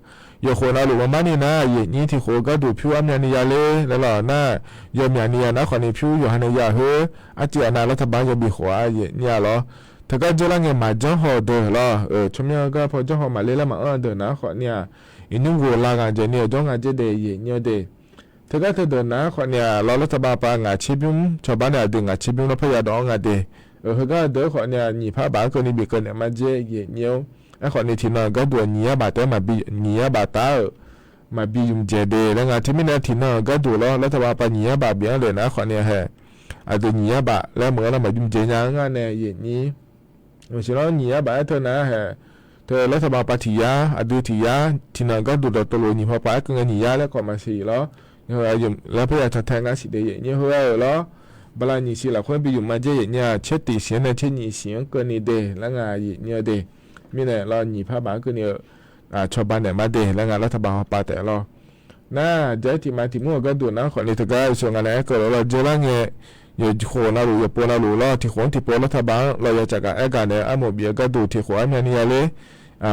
yawqkhof navluf maqmar ni nar yaeqnyir tiq khof-eu gharduq pyur armyavni ya ler laer lawr nar yawmyaq ni ya nar khawfni pyur yawqha nae ya khoer arcuiv aqnav lar taqba-anr yabi khof-a yaeqnyir-a lawr. Teugar dzeurlar ngae maqjanr haw-eu deuq lawr-euq tsawrmyanr-eu gar paw janr haw maqler laer maqanr-eu deuq nar khawfni-aq iqnymr ghof lav ghaq jeq ni-euq jawr nga jer de yaeqnyir-eu de. Teugar teudeuq nar khawfni-aq lawr lar taqba pav ngaq tser bymr cawba nae aqdui ngaq tser bymr lar parya dawv-anr nga de. Heugar-eu deuq-aer khawfni-aq nyiq par baf-anr keuvni bif keuv naeq mar jer yaeqnyir-or. Aerkhawfni tiqnan-euq gharduq-aq nyiq yar baf taef-aer maqbi nyiq yar baf taf-euq maqbi ymq dzaeq de laer nga. Teumirnae tiqnan-euq gharduq lawr lar taqba pav nyiq yar baf bif-anr le nar khawfni-aq hae aqdui nyiq yar baf laer meuq-anr nar maqbi ymq dzaeq nya-anr nga nae yaeqnyir. Maqsiq lawr nyiq yar baf-aer teu nar hae teu lar taqba pav tiq yar aqdui tiq yar tiqnan-euq gharduq dawqtawvluf nyiq par pav-aer keuv ngae nyiq yar laer khawf maqsiq lawr. Laer parya taqtae ngar siq de yaeqnyir heu-aer-euq lawr. Bala nyiq siq lafkhoer bi ymq mar jer yaeqnyir-aq tser tiq siq-anr nae tser nyiq siq-anr keuvni de laer nga yaeqnyir-eu de. Mirnae lawr nyiq par baf-anr keuvni-eu cawba naeq mar de laer nga lar taqba pav taef lawr. Nar, jav-aer tiq ma tiq mur-euq gharduq nar khawfni teugar yawshawr nga nae aerkeuv lof-aer lawr dzer lar ngae, yawkhof navluf yawpov navluf lawr tiq khof-anr tiq pov lawr taqbaq-anr lawr ya cavgaq aer gaq naeq-aer armof bif-eu gharduq tiq khof-aer myavni ya ler,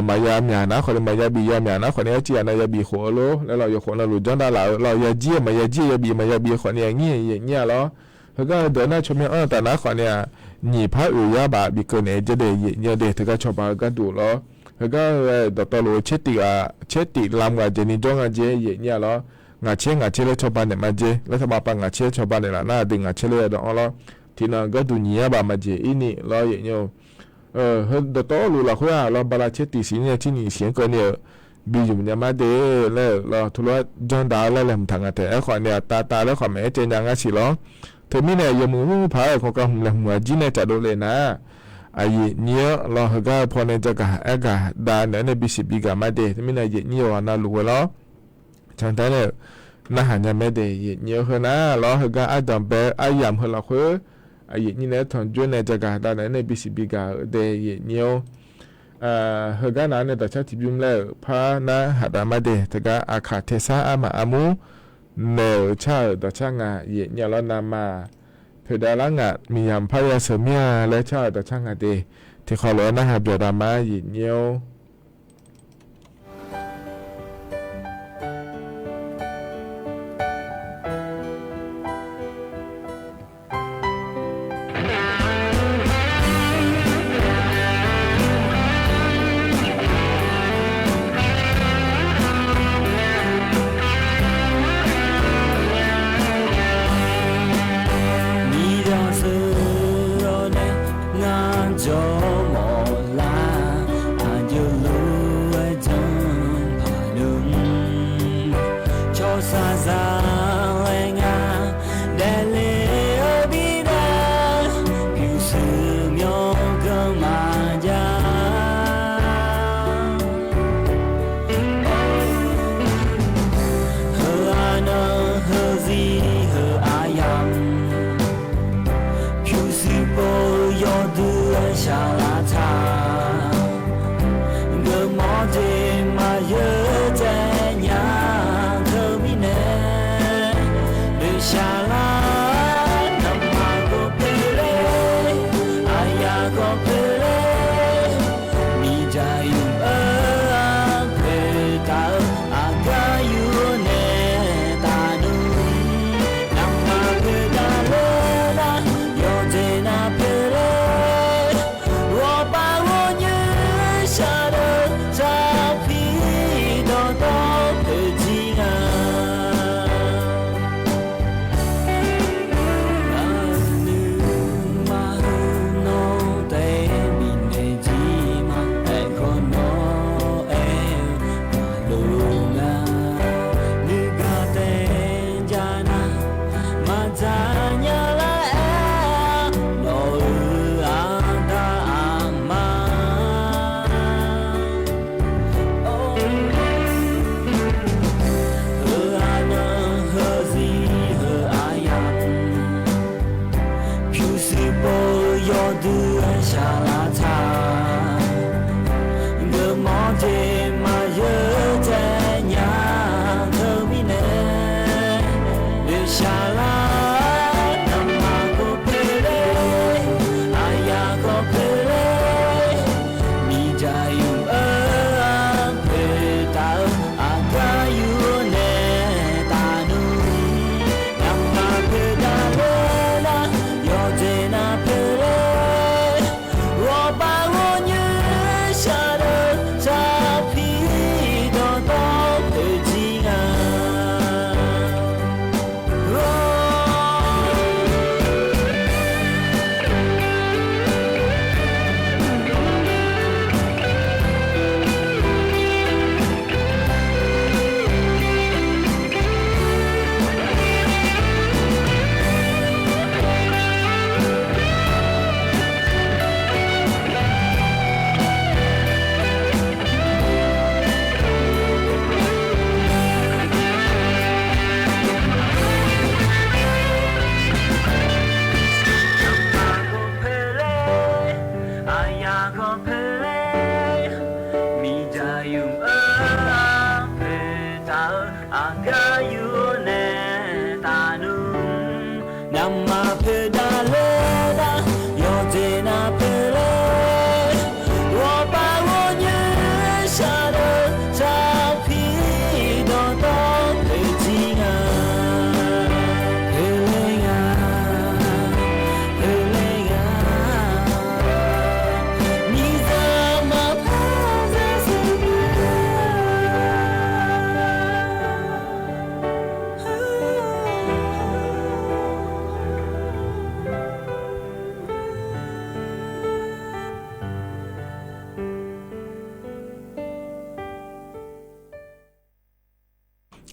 maqya myaq nar khawfni maqya bif, ya myaq nar khawfni arciv ghaq nav ya bif khof-eu lor laer lawr yawkhof navluf janr davlaf-eu lawr ya jir-eu maqya jir-eu ya bif maqya bif khawfni aqnyir yaeq nyir-a lawr. Heugar-eu dawq nar tsawrmyanr anr-eu taf nar khawfni-aq, nyiq par oeq yar baf bif keuv naeq-aer jawr dae yaeq nyir-a dae teugar cawba-eu gharduq lawr. Heugar-eu dawqtawvluf-eu caer tif-a, caer tif lam ghaq jeq ni jawr nga jeq yaeq nyir-a lawr. Ngaq caer ngaq caer laer cawba naeq ma jeq laer taqbaq pav ngaq caer cawba naeqlaf nar aqdui ngaq caer laer ya dawq anr lawr. Tiqnan gharduq nyiq yar baf maqjeq ir ni lawr yaeq nyir-eu. Heu dawqtawvluf lafkhoer-aq lawr bala caer tif siq nyir-a tser nyiq siq-anr keuvni-euq bi yumq nya ma de laer-euq lawr teulof-aer janr da-ar laer laeqhmq taq nga taef-aer khawfni-aq tavtav laer khawf maqaer caev nya ngar siq lawr. Teumirnae yawmuiq mr paq-aer-euq kawkav hmq laeqhmq-aq jir nae tsafdov le nar, aqyaeq nyir-anr lawr heugar-eu pawnae jagaq aer gaq dav naeq-aer nae bisiq bi gaq ma de. Teumirnae yaeq nyir yawqghaq navluf ghae lawr. Cantae nae-euq narhaq nya mae de yaeq nyir-eu heu nar lawr heugar ardanq bae-eu aryamq heu lafkhoer, aqyaeq nyir nae-aer tanqjoer nae jagaq dav naeq-aer nae bisiq bi gaq-eu de yaeq nyir-or. Heugar nav-anr nae dawqcar tiqbymr laer-euq par narhaq dav ma de. Teugar aqkaq taesar armaf armur naeq-euq car-euq dawqcar nga yaeq nyir-a lawr navmaqaq poeqdav lar ngaq miqyamq parya sheuq mir-a laer car-euq dawqcar nga de. Tiqkhawf lof-aer narhaq byawq dav ma yaeq nyir-or. Miqyaq sheuq-awr nae ngar jawr mawf lar, aqjox lof-aer janr paq nmr. Cawqsaq zaq-aer ngar daefle-eu bi nar, pyurshuir myawqganq maqjav. Heu aqnan heuzir heu aqyamq, pyurshuir pov-eu yawdui-aer shaqlaq taq. Geufmawf jeq maqyeur taef nya teumirnae, noeqshaq lar ngamaf khawf poeq ler, aqyaf khawf poeq ler, miqdzaq yuf-eu poeq taq-eu aqgar yur nae taqnmr. Ngamaf poeq dav ler nar, yawqjeq nav poeq ler, ghawqpav ghawqnyoer shaqdeuq taqpir dawqtawv poeq jir nga. Nuima heu nawr taef bifnaeq jir ma, aerkhawf nawr aer-eu maqloq nga. Nuigaq taef ja nar, maqdzaq nya lar aer-a, nawq-euq aqda aqma. Heu aqnan heuzir heu aqyamq, pyurshuir pov-eu yawdui-aer shaqlaq taq. Geufmawf jeq maqyeur taef nya teumirnae, noeqshaq lar ngamaf khawf poeq ler, aqyaf khawf poeq ler, miqdzaq yuf-eu poeq taq-eu aqgar yur nae taqnmr. Ngamaf poeq dav ler nar, yawqjeq nav poeq ler, ghawq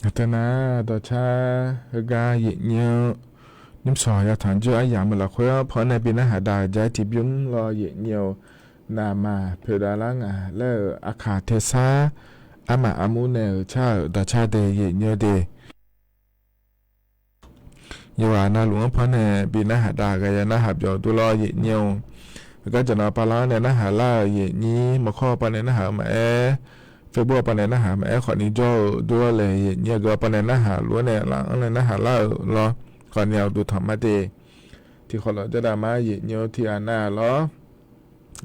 Aqteu nar dawqcar heugar yaefnyir-anr nymrshawq yatanq jir aryamq-eu lafkhoer-anr pannae bi narhaq dav-eu ja-aer tiqbymr lawr yaefnyir-eu, naqmaq poeqdav lar ngaq laer-euq aqkaq tersar armaf armur nae-euq car-euq dawqcar de yaefnyir-eu de. Yawqghaq navluf-anr pannae bi narhaq dav ghaq ya narhaq byawq dur lawr yaefnyir-eu, heugar jaqnan pavlar-anr nae narhaq lar-euq yaefnyir, mawrkawr-eu pavnae narhaq-eu maqaer, Facebook-eu pavnae narhaq maqaer khawfni jawr-eu dur-awr laeq yaefnyir-eu geu-eu pavnae narhaq luf-anr nae laf-anr nae narhaq lar-euq lawr, khawfni aqduq tanq mar de. Tiqkhawf lawq jawrdav mar yaefnyir-eu tiqghaq nav lawr.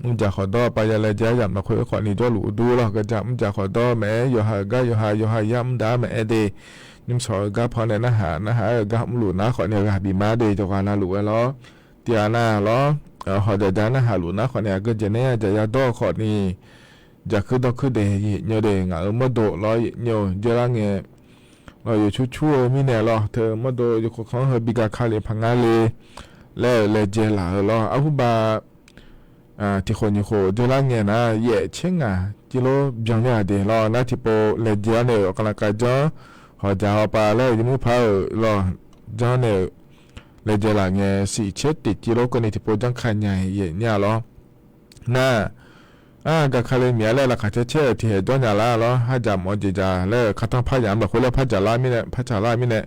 Mrjaq khawfdawr-eu pav ya laejae-aer yamq lafkhoer khawfni jawrluf dur lawr, gaqjaq mrjaq khawfdawr maqaer, yawqha-euq gar yawqha, yawqha yar mr dav-ar maqaer de. Nymrshawq-eu gar pannae narhaq narhaq-aer-euq gar mrluf nar khawfni ghaq bif mar de, yawqghaq navluf-aer lawr. Tiqghaq nav lawr, hawq jaqjaq narhaq luf nar khawfni aqgeu jeq nae-aq jaqya dawr-eu khawfni jaqkuir dawrkuir de yaefnyir-eu de. Ngaq-euq mawrdo lawr yaefnyir-eu jeurlar ngae lawr, yawqcur cur-eu mirnae lawr, teu mawrdo yawkawr kanr heu bi ga ka le paq ngar le laer-euq laejae laf-eu lawr, arhurbav tiqkhof nyiq khof jeurlar ngae nar yaef tser ngaq jir lor byan ler-aq de lawr. Nar tiqpov laejae-awr nae-euq aqkaqlaqkav janr hawq jaq hawpav laer-euq yawmuir par-euq lawr janr nae-euq laejae laf ngae siq tser tiq jir lor keuvni tiqpov janr ka nya-iq yaefnyir-a lawr. Nar, ar, ga ka le miq-a laer laqkhaq caer caer-euq tiqhaeq jawr nya lar lawr, har jaq mawf-eu jeq jaq laer-euq kar tanr par yamq-anr lafkhoer laer par jaq lar mirnae, par jaq lar mirnae,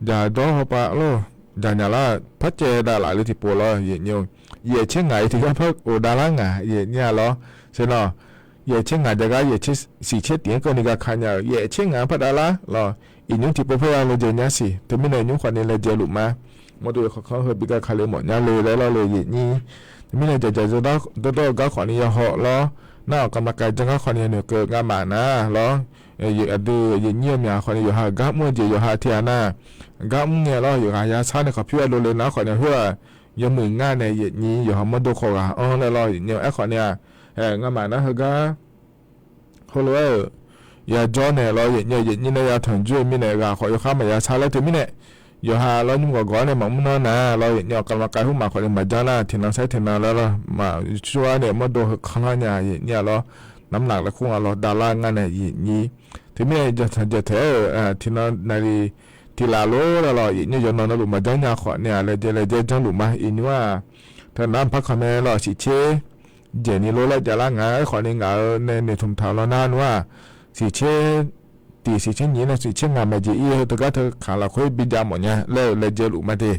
jaq dawr hawpav lor, jaq nya lar par caev dav laf le tiqpov lawr yaefnyir-eu, yaef tser ngaq-iq tiqgar par of dav lar ngaq yaefnyir-a lawr. Sher nawr, yaef tser ngaq jav gar yaef tser siq tser tiq-anr keuvni ga ka nya-euq yaef tser ngaq-anr par dav lar lawr, iqnymr tiqpov par ya laejae nya siq. Teumirnae nymr khawfni laejae luf ma. Mawrdo yawkawr kanr heu bi ga ka le mawf nya le laer lawr le yaefnyir. Teumirnae jaqjaq dawrdawr-eu gar khawfni ya haw lawr. Nar-awq kamqlav kav janr gar khawfni noeqkeuv ngamaf nar lawr. Aqdui yaefnyir-eu myaq khawfni yawqha-euq gar mr-eu jeq yawqha tiqghaq nar gar mr ngae lawr, yawqghaq ya sar nae khawf pyur-a dovle nar khawfni khoer-aq, yawmuiq ngar nae yaefnyir yawqha mawrdo khawf ghaq-anr laer lawr yaefnyir-eu aer khawfni-aq, ngamaf nar heugar heulof-aer-euq yajawr nae lawr yaefnyir-eu yaefnyir nae ya tanqjur-eu mirnae ghaq khawf yawkhar maqya sar laer teumirnae, yawqha lawr nymr gawqgawq-anr nae maqmr nanr nar lawr yaefnyir-awq kamqlav kav hmq maf khawfni maqjanr nar tiqnan saer tiqnan laer lawr maqcur-ar nae mawrdo heu kanr lar nya yaefnyir-a lawr. Namlaf laer kur nga lawr dav lar ngar nae yaefnyir. Teumirnae jaqtanq jaqtaeq-aer-euq tiqnan naqli tiqlaf lor laer lawr yaefnyir yawqnan navluf maqjanr nya khawfni-aq laejae laejae janrluf ma iqnymr-aq. Teu nar mqpar kanq mae lawr siq tser jaeqni lor laer javlar nga aerkhawfni ngaq-euq nae noeqtmq taq-eu lawr nar nmr-aq, siq tser tiq siq tser nyiq nae siq tser ngaq maeqjeq ir-eu teugar teu kaq lafkhoer bijav mawf nya laer-euq laejae luf ma de.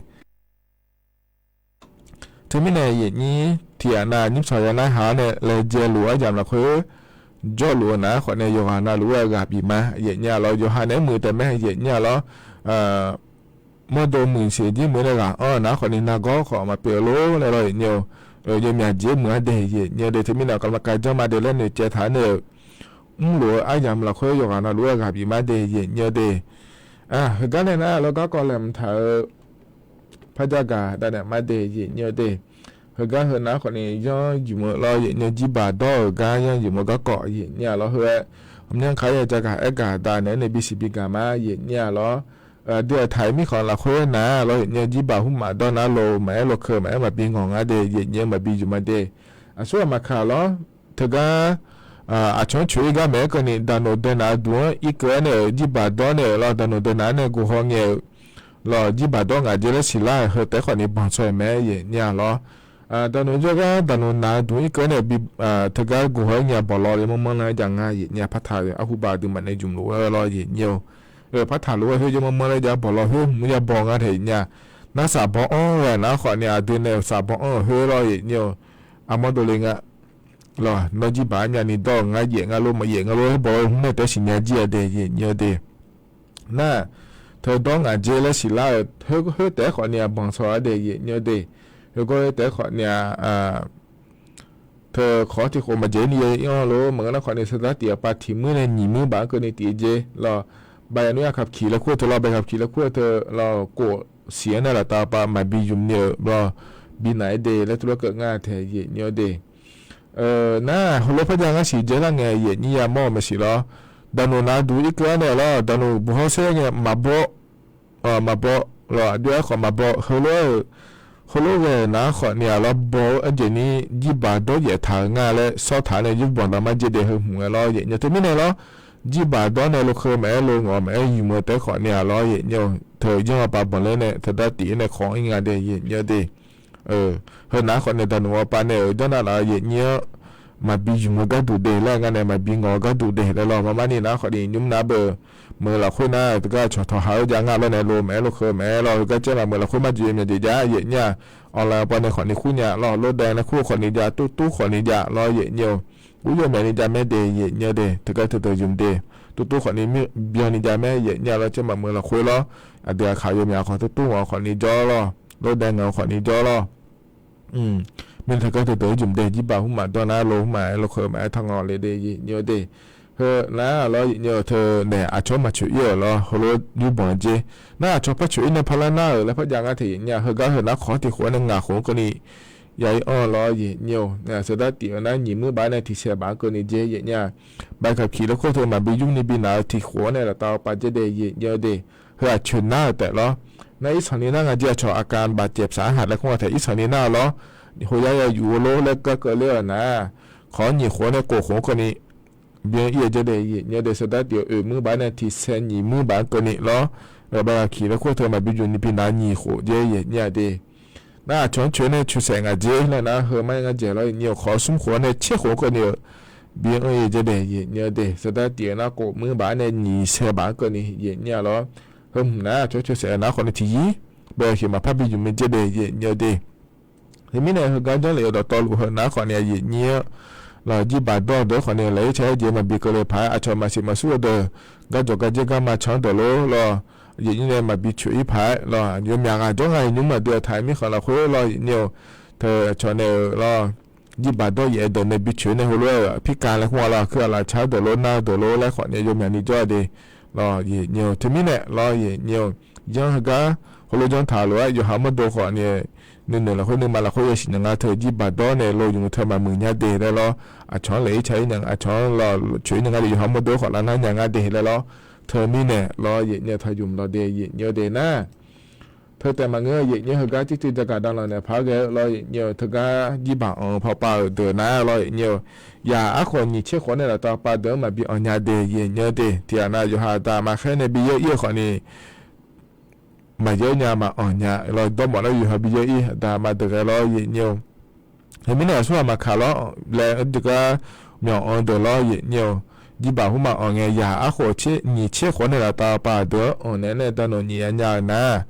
Teumirnae yaefnyir tiqghaq nav nymrshawq ya narhaq-awr nae laejae luf-eu aryamq lafkhoer jawrluf-eu nar khawfni yawqghaq navluf-aer ghaq bif ma yaefnyir-a lawr yawqha nae muiq taef mae yaefnyir-a lawr. Mawrdo muiq siq jir muiq-aer nae ghaq anr-eu nar khawfni nargawr khawf maqpyeuf-eu lor laer lawr yaefnyir-eu, yawmyaq jeq muiq-ar de yaefnyir-eu de teumirnae kamqlav kav janr ma de laer noeqcaev taq-ar nae-euq mrluf-eu aryamq lafkhoer yawqghaq navluf-aer ghaq bif ma de yaefnyir-eu de. Heugar nae nar lawr garkawv laeqhmq taq-eu parjar gaq dav naeq ma de yaefnyir-eu de. Heugar heu nar khawfni yanr ymq-eu lawr yaefnyir-eu jirbaq dawr-euq gar yanr ymq-eu garkawv yaefnyir-a lawr heu-aer, ghawqmyanr kaq-aer ya jagaq aergaq dav naeq-aer nae bisiq bigaq ma yaefnyir-a lawr. Aqdui aqtaq-iq mirkhanq lafkhoer nar lawr yaefnyir-eu jirbaq hmq maf dawr nar lo maqaer lo keuv maqaer maqbi ngawq ngar de yaefnyir-eu maqbi ymq ma de. Aqsur aqmaq kaq lawr teugar aqcawq-anr coq-ir gar maeq-aer keuvni daqnoq daeqnaq duq-anr irkeuv-aer nae-euq jirbaq dawr nae-euq lawr daqnoq daeqnaq-anr nae guqhaw ngae-euq lawr jirbaq dawr ngaq dzer laer siqlar-euq heu taef-aer khawfni banq shaw-aer mae yaefnyir-a lawr. Daqnoq jawrgar daqnoq naq duq irkeuv-aer nae bi teugar guqhaw-aer nya bawqlaw le manrmanr lar-aer jav nga yaefnyir-a partaq-eu arhuba aqduimaf nae ymq lof-aer lawr yaefnyir-eu partaq lof-aer khoer jawr manrmanr laer jav bawqlaw khoer hmq ya baw nga taef yaefnyir-a. Nar safbaw anr ghae nar khawfni aqdui nae-euq safbaw anr-euq khoer lawr yaefnyir-eu armawr dovle nga. Lawr nawr jirbaq-aer myavni dawr-euq ngar yaef nga lor maqyaef nga lor-aer bawq-eu hmq nae taef-aer siqnya jir-a de yaefnyir-eu de. Nar, teudawr ngaq dzer laer siqlar-euq khoer taef-aer khawfni-aq banq shaw-ar de yaefnyir-eu de. Heugawr-aer taef-aer khawfni-aq, teu khawf-awr tiqkhof maqjeq-ir ni ya ir-anr lor maqngeur nar khawfni sardar tiq aqpav tiq muir nae nyiq muir baf-anr keuvni tiq-eu dzer lawr, baf yaf nmr ya kaq kiq laer kur-eu teu lawr, bae kaq kiq laer kur-eu teu lawr, kof siq-anr nae laftav pav maqbi ymq ni-euq lawr, bi naq-aer de laer tuvlar keuv ngar taef yaefnyir-eu de. Nar heulof parjav ngar siq dzae lar ngae yaefnyir yamawr-eu maqsiq lawr. Daqnoq naq duq irkeuv-ar nae lawr daqnoq buq hawr saer ngae maqbaw maqbaw lawr aqjox-aer khawf maqbaw heulof-aer-euq heulof ghae-euq nar khawfni-aq lawr baw-eu arjeq ni jirbaq dawr yaef taq-euq nga laer sawr taq-ar nae yurbanq daqmar dzer daef heu hmq-aer lawr yaefnyir teumirnae lawr. jirbaq dawr nae lo kheu maqaer lo ngawq maqaer yumq-eu taef khawfni-aq lawr yaeqnyaer-eu, teu janr-eu pav banq ler nae teu dar tif-aer nae khawq-anr ir nga de yaeqnyaer de. Heu nar khawfni daqnuq-eu pav nae-euq janr nar laf-eu yaeqnyaer-anr maqbi yumq-eu gharduq de laer ngar nae maqbi ngawq-eu gharduq de laer lawr. Marmarni nar khawfni nymr nar beu meuq lafkhoer nar teugar cawq tawq ha-eu jav ngar lawr nae lo maqaer lo kheu maqaer lawr. Heugar caer maqmeuq lafkhoer marjoe myav jeq jav yaeqnyaer-aq, awqlaeq-eu pav nae khawfni kur nya lawr. Lordaev nae kur khawfni jav, turtur khawfni jav lawr yaeqnyaer-eu. Ur yawr myavni jav mae de yaeqnyaer de. Teugar teudeuq yumq de. Turtur khawfni byanni jav mae yaeqnyaer lawr. Caer maqmeuq lafkhoer lawr, aqdui aqkaq yawmyaq khawf turtur ngaq khawfni jawr lawr. Lordaev ngaq khawfni jawr lawr. Mirnae teugar teudeuq-anr jmq de. Jirbaq hmq maqdawr nar lo hmq maqaer lo kheu maqaer taq ngawq le de yaeqnyaer de. Heu nar lawr yaeqnyaer-eu teu naeq aqcawq maqcoeq ir-euq lawr heulof nymr banq-eu jer. Nar aqcawq par coeq ir nae parlar nar-euq laer par jav ngar taeq yaeqnyaer-aq, heugar heu nar khawq-anr tiq khof-anr nae ngaq khof-anr keuvni ya ir anr-eu lawr yaeqnyaer-eu. Saqdar tif-eu nar nyiq muir baf-aer nae tiq saeq baf-anr keuvni jer yaeqnyaer-aq, baqkaqkiq laer kur teu maqbi yur ni bi naq-eu tiq khof-anr nae laftav pav jer de yaeqnyaer de. Heu aqcoeq nar-euq taef lawr. Nar irsanq ni nar nga jer aqcawq aqkaq bafcaev saq-anr haq laer kur nga taeq irsanq ni nar-eu lawr. Hoyar ya yuf-eu lor laer gar keuvler-euq nar, khawq-anr nyiq khof-anr nae kof khof-anr keuvni bi anr ir-eu jer de yaeqnyaer de. Saqdar tif-eu oeq muir baf-aer nae tiq saeq nyiq muir baf-anr keuvni lawr. Baqkaqkiq laer kur teu maqbi yuf ni bi naq nyiq khof jer yaeqnyaer-aq de. Nar aqcawq-anr coeq nae coeq saef ngaq jer laer nar heu mar ngar jaeq lawr yaeqnyaer-eu. Khawq-eu smr khof-anr nae tser khof-anr keuvni-eu bi anr ir-eu jer de yaeqnyaer de. Saqdar tif-eu nar kof muir baf-aer nae nyiq saeq baf-anr keuvni yaeqnyaer-a lawr. Heu hmq nar aqcawq coeq saef-eu nar khawfni tiq yir bae-eu khif maqpar bi yuf mae jer de yaeqnyaer de. Teumirnae heugar janrlef-eu dawqtawvluf heu nar khawfni yaeqnyaer-anr lawr, jirbaq dawr-eu deuq khawfni laer ir ca-aer jeq maqbi keuvle paq-aer aqcawq maqsiq maqsur-eu deuq gar jawq gar jer gar ma can-anr deuq lor lawr. Yaeqnyaer nae maqbi coeq ir paq-aer lawr, yawmyaq ghaq jawr nga-iq nymr maqdui-aq taq-aer mirkhanq lafkhoer lawr yaeqnyaer-eu. Teu aqcawq nae-euq lawr, jirbaq dawr yaef-eu deuq nae bi coeq nae heulof-aer-euq pirkaq laer kur nga lawr, aqkuir aqlaf car-eu deuq lor nar-eu deuq lor laer khawfni yawmyaq ni jawr-a de. Lawr yaeqnyaer-eu teumirnae lawr yaeqnyaer-eu, janr heugar heulof janr taq lof-aer yawqha mawrdo khawfni nuinoeq lafkhoer nuima lafkhoer yasiq nya nga teu jirbaq dawr nae lo yumq-eu teu maqmuiq nya de laer lawr. Aqcawq-anr laef ir ca ir nya, aqcawq-anr lawr coeq ir nya nga de, yawqha mawrdo khawf lar nar nya nga de laer lawr. Teumirnae lawr yaeqnyaer taq yumq lawr de yaeqnyaer de nar. Teu taef maqngeur-eu yaeqnyaer heugar tirtiv jagaq davlanq naeq paq-aer ghae-eu lawr yaeqnyaer-eu. Teugar jirbaq anq-eu pawpav-euq deuq nar lawr yaeqnyaer-eu, yaq arkhof nyiq tser khof nae laftav pav deuq-anr maqbi anq nya de yaeqnyaer de. Tiq ghaq nav yawqha aqda aqma khaer nae bi yaer ir-eu khawfni maqyaer nya maqanq nya lawr, dawrmawf nar yawqha bi yaer ir aqda aqma deuq ghae lawr yaeqnyaer-eu. Teumirnae aqsur ghaq maqkaq lawr laer jeugar myawq anq-eu deuq lawr yaeqnyaer-eu. Jirbaq hmq maqanq ngae yaq arkhof nyiq tser khof nae laftav pav deuq-anr anq naeq-aer nae dawq nawq nyiq ya nya-euq nar,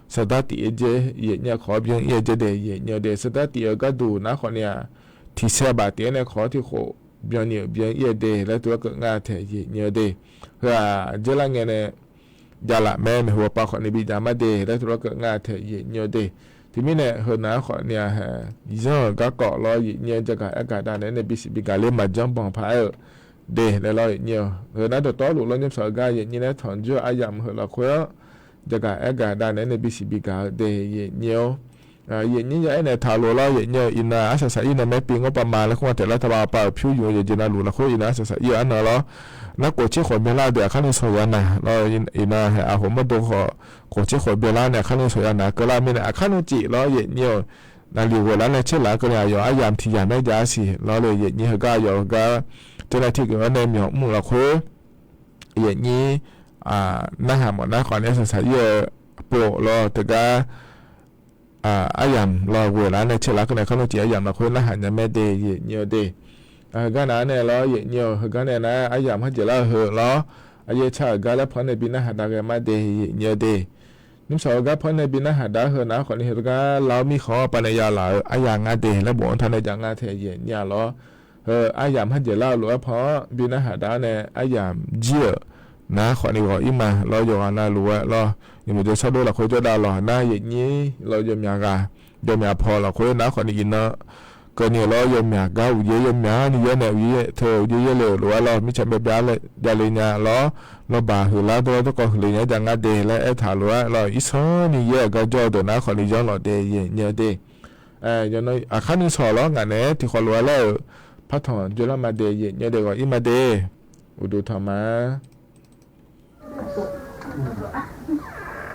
saqdar tif-aer jer yaeqnyaer khawf-awr byan ir-eu jer de yaeqnyaer de. Saqdar tif-eu gharduq nar khawfni-aq, tiq saeq baf tif-aer nae khawf-awr tiq khof byanni-euq byan ir-eu de laer tov-aer keuv ngar taeq yaeqnyaer de. Heu-aq, dzeurlar ngae nae javlaf mae maeqhu pav khawfni bi jav mar de laer tov-aer keuv ngar taeq yaeqnyaer de. Teumirnae heu nav-anr khawfni-aq, zanr-euq garkawv lawr yaeqnyaer jagaq aer gaq dav naeq-aer nae bisiq bigaq ler maqjanr banq paq-aer-euq de laer lawr yaeqnyaer-eu. Heu nar dawqtawvluf lawr nymrshaq-eu gar yaeqnyaer nae tanqjur aryamq heu lafkhoer-anr jagaq aer gaq dav naeq-aer nae bisiq bigaq-eu de yaeqnyaer-awr. Yaeqnyaer ya aer naeq taq lof lawr yaeqnyaer-eu, iqnan arsaq saq ir nae maer pi ngawr pav ma laer kur nga taeq lar taqbav pav-euq pyur yumq-eu yawqjeq navluf lafkhoer iqnan arsaq saq ir-eu arnan lawr. Nar kof tser khof byanlar deuq aqkar nuisawq ya naq lawr, iqnan haeq aqhof mawrdo khawf kof tser khof byanlar nae aqkar nuisawq ya naq keuvlar mirnae aqkar nuicif lawr yaeqnyaer-eu. Naqliq ghoeqlar nae tserlaf-eu keuvni aqyawf aryamq tiq yamq-aer jav-a siq lawr le yaeqnyaer heugar aqyawf heugar. Teunae tiqgeuf-anr nae myawq mr-eu lafkhoer yaeqnyaer narhaq mawf nar khawfni arsaq saq ir-eu pov lawr teugar aryamq lawr ghoeqlar nae tserlaf-eu keuvni aqkar nuicif aryamq lafkhoer narhaq nya mae de yaeqnyaer-eu de. Heugar nav-anr nae lawr yaeqnyaer-eu heugar nae nar aryamq harjeq lar-eu heu lawr. Aqyaer tsaq-euq gar laer pan nae bi narhaq dav ghae mar de yaeqnyaer-eu de. Nymrshaq-eu gar pan nae bi narhaq dav-aer heu nav-anr khawfni heu teugar lar-awr mirkhanq-anr pav nae yalaf-eu aryamq ngar de laer bof-anr taq nae jav ngar taeq yaeqnyaer-a lawr. Heu aryamq harjeq lar-eu lof-aer pan-anr bi narhaq dav-aer nae aryamq jir-euq nav-anr khawfni ghawq ir ma lawr yawqghaq navluf-aer lawr. Nymq maqjawr sar dov lafkhoer jawrdav lawq nar yaeqnyaer lawr yawmyaq ghaq yawmyaq paw lafkhoer nav-anr khawfni iqnan keuvni lawr yawmyaq gar uqyaer yawmyaq-anr ni yaer nae uqyaer teu uqyaer yaerle-euq lof-aer lawr mirtsaq byav byav laer javle nya lawr. Nawbaq huiqlar dawrlar dawrkawv huiqle nya-aer jav ngar de laer aertaq lof-aer lawr irsanr ni yaer-euq gar jawr-eu deuq nav-anr khawfni yanr lawq de yaeqnyaer-eu de. Aqkar nuisawq lawr ngaq naeq-aer tiqkhawf lof-aer laer-euq partanq dzoerlar ma de yaeqnyaer de ghawq ir ma de. Uqduq tanq ma.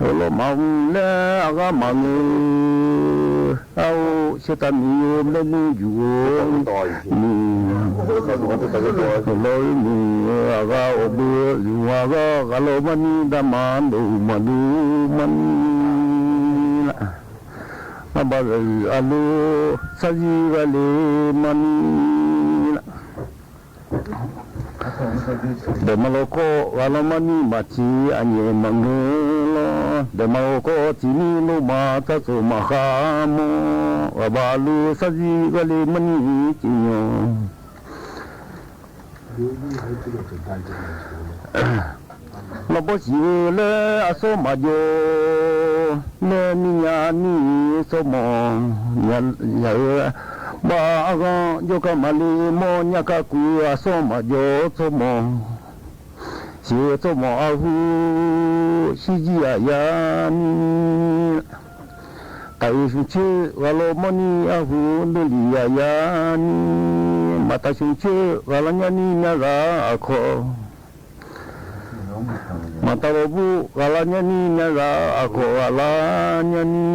Heulof maqmr laer aqghar maqngeur. Ar-or, sheuqtaq miqyo maernmr yuf-or ni, heulof-aer muiq-eu aqghar awqbeu yuf-a gar ghaq lawr marni daqma dov maqdov marni laf. Arbaq zaq-euq arlof sarzir ghaqle marni laf. Dawqma lawkawr ghaq lawr marni maqciq aqnyaef maqngeur lawr. Dawqma lawkawr tiqni lofma tsartsof maqkhar mawr. Ghaqbaq arlof sarzir ghaqle marni ceqnyanq Lawrbawr siq-eu laer aqsawr maqjawr laer mirnya ni tsawrmawq nya-eu, bav arghanr jawrgar maqle mawr nya kakhof-eu aqsawr maqjawr tsawrmawq siq-eu tsawrmawq arhu shirjir aqyar ni, taf-euq smqcoer ghaq lawr mawrni arhu dovlif aqyar ni, maqtaf smqcoer ghaq lar nyarni myavzaq aqkawq maqtaf lawrbur ghaq lar nyarni myavzaq aqkawq ghaq lar nyarni,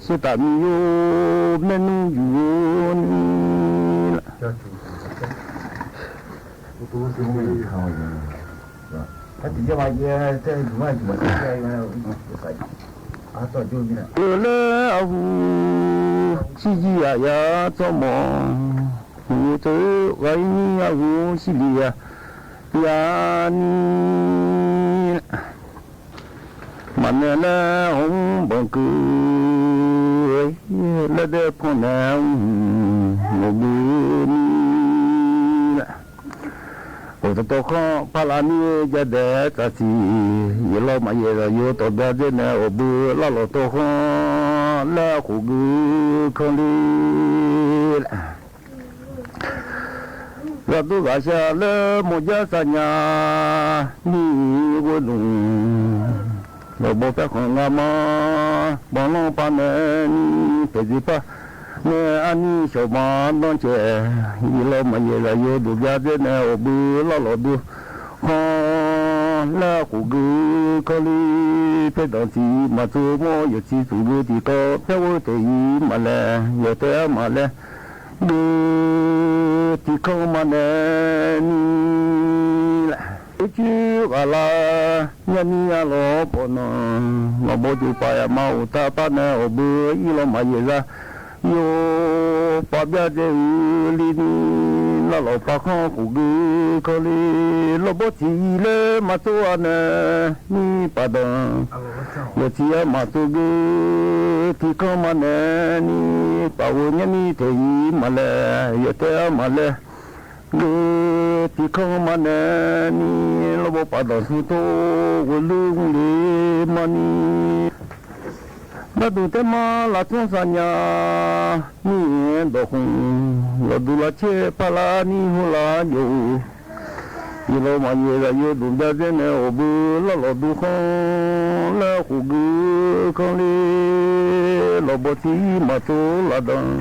sheuqtaf miqyor maernmr yuf-or ni laf. Eulaer arhu shirjir aqyar tsawrmawq, huiq-eu teu-eu ghaq-ir ni arhu shirlif aqyar ni, maqnaeq laer hawr-mr banqkeuv laer daer pannaeq-awr mq mawqbui ni laf. Uqtawv tawv khanr parlar mir-eu jadae-aer tsaqsiq, yaeqlawr maqyaeq zaqyo tawv bya dzer nae awqbui larlawq tawv khanr laer khof gui kanr le laf. Ghaqdov ghaqshaq laer mawqjar saqnya ni ghoe nmq, lawqbaw pyar khanq ngamar banqlanr panae ni paeqdzeq par nae arni shawqma danrcae, yaeqlawr maqyaeq zaqyo dov bya dzer nae awqbui larlawq dov khanr laer khof gui kanr le. Paerdanq tiq maqtsov mawr yawqtsi tsuif geu tiqkawv paer ghoe taef-ir maqlae, yawtaef armaf laer geu tiqkanr maqnae ni laf. Oercoer ghaq lar nyarni arlawr pawqnanq, lawqbaw jov paf yaqma uqtaf par nae awqbui irlawr maqyaeq zar yawpav bya dzae-eu li ni, larlawq pavkhanr khof geu kanr le. Lawrbawr tiq ir laer maqtsov-a nae ni pafdanq, yawqtsi armaf tsov geu tiqkanr maqnae ni, paf ghoe nyarni taef-ir maqlae, yawtaef armaf laer geu tiqkanr maqnae ni, lawrbawr pafdanq smrtov ghoeluv mrle maqni, narduq taerma laftsmr saqnya ni dawqkhmq, yawqduq lavcaer parlar ni heular jov-eu, yaeqlawr maqyaeq zaqyo dov bya dzer nae awqbui larlawq dov khanr laer khof gui kanr le. Lawqbaw tiq ir maqtsov lafdanq,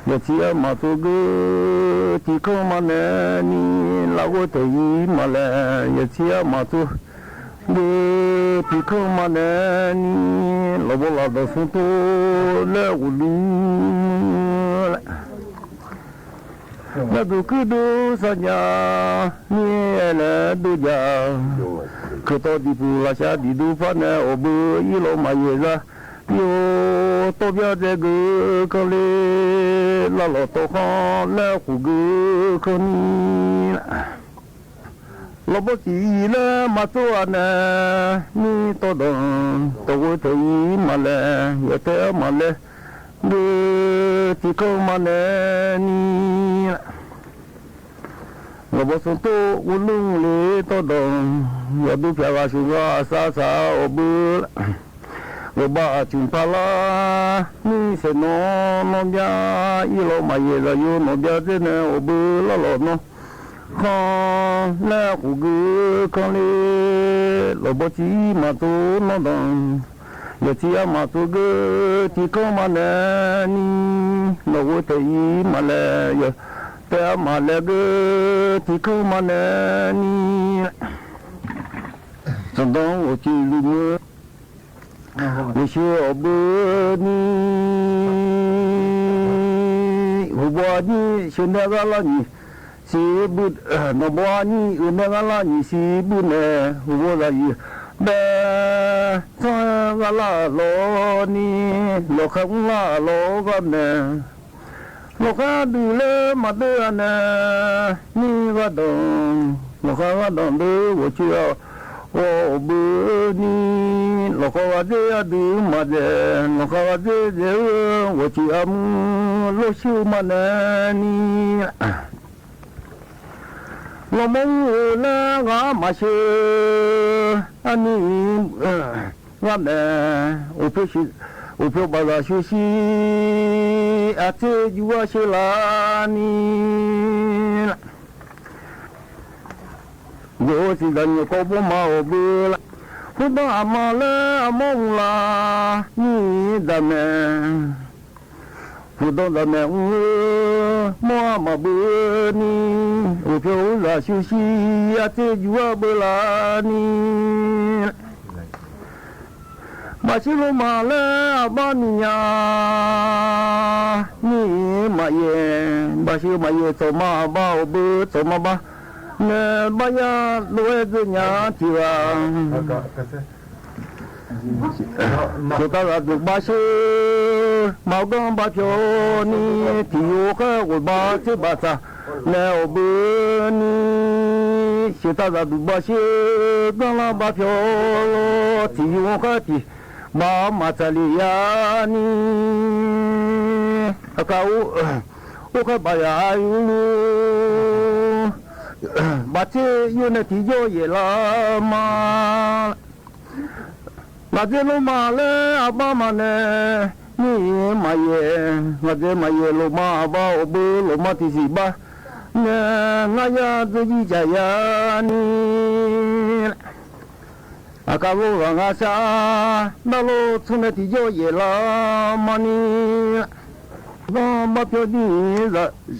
yawqtsi armaf tsov geu tiqkanr maqnae ni, lafghoer taef-ir maqlae, yawqtsi armaf tsov geu tiqkanr maqnae ni, lawqbaw lafdanq smrtov laer ghoeluv laer, narduq kuirdov saqnya ni aer laer dov jav, keuqtawv diqpuq lafshaq diqdov par nae awqbui irlawr maqyaeq zar yawtawv bya dzae geu kanr le, larlawq tawv khanr laer khof geu kanr ni laf. Lawqbaw tiq ir laer maqtsov-a nae ni tawvdanq, tawqghoe taef-ir maqlae, yawtaef armaf laer geu tiqkanr maqnae ni laf. Lawqbaw smrtov ghoeluv le tawvdanq, yawqduq pyaq ghaq sheuq ghaq sar saq awqbui, ghawqbav aqcmq parlar ni saeqnawv nawr bya, irlawr maqyaeq zaqyo nawq bya dzer nae awqbui larlawq nawr khanr laer khof geu kanr le, lawqbaw tiq ir maqtsov nawr danq, yawqtsi armaf tsov geu tiqkanr maqnae ni, nawq ghoe taef-ir maqlae, yawtaef armaf laer geu tiqkanr maqnae ni, Sanqdanr ghawqtsuif luf ngeur, ghofshoe awq beu ni, huqbaw aqnyir sheuqnae gharlar nyiq siq bui, nanqbaw aqnyir uiqnae gharlar nyiq siq bui nae, huqbaw zaqyuif bae, sanr-aer gharlar lawr ni, lawqkhar mrlar lawr gharnae, lawqkhar duq laer maqdeur-a nae, nir ghardanq, lawqkhar ghardanq deur ghawqtsuif-a, awq beu ni, lawqkhar ghaqdzer ardui maqdzaeq, lawqkhar ghaqdzer dzaeq-eu ghawqtsuif armur lof shuir ma nae ni, lawqmawr mr-eu laer ghaq maqsheu, arni gharnae, uqpyawr baqzaq shuir shir, aqtser juv-ar sheuq laf ni, ghof-eu siqzaq nyiq kawv bawrma awq beu la, hurdanr aqma laer armawr mr la, nir daq mae, hurdanr daq mae mr-eu mawr-a maqbeu ni, uqpyawr uqzaq shuir shir, aqtser juv-ar beu laf ni, baqshir loma laer aqbar miqnya, nir maqyaeq, baqshir maqyaeq tsawqma aqbar awq beu tsawqma bar nae, baryar lof-aer dzeur nya tiq ghaq, sheuqtaq zaqduq baqshir maqganr bapyawr ni, tiq yov khaer ghoeq bar tser baqtsaq nae awq beu ni, sheuqtaq zaqduq baqshir ganrlar bapyawr, tiq yov khaer tiq baq maqtsaq lef ya ni, aqkaq or khaer baqyaq-a yurlur, baqtser yur nae tiqjawr yaeqlar ma. Ngaqdzae loma laer aqbar maqnae, nir maqyaeq, ngaqdzae maqyaeq loma aqbar awq beu loma tiqsiq bar nae, ngar yar dzeur jir jaq ya ni, aqkaq lor ghaq ngar shar, nar lor tsawr nae tiqjawr yaeqlar ma ni, ganr barpyawr ni,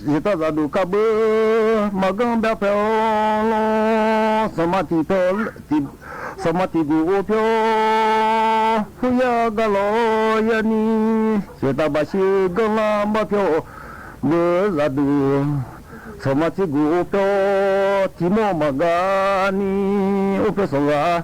sheuqtaq zaqduq kar beu maqganr barpyawr lor, sanqma tiq pyawr, sanqma tiq guq or pyawr, hur yar gar lawr ya ni, sheuqtaq baqshir ganrlar barpyawr, beu zaqduq, sanqma tser guq or pyawr tiq mawr maqgar ni, or pyawr sanqghaq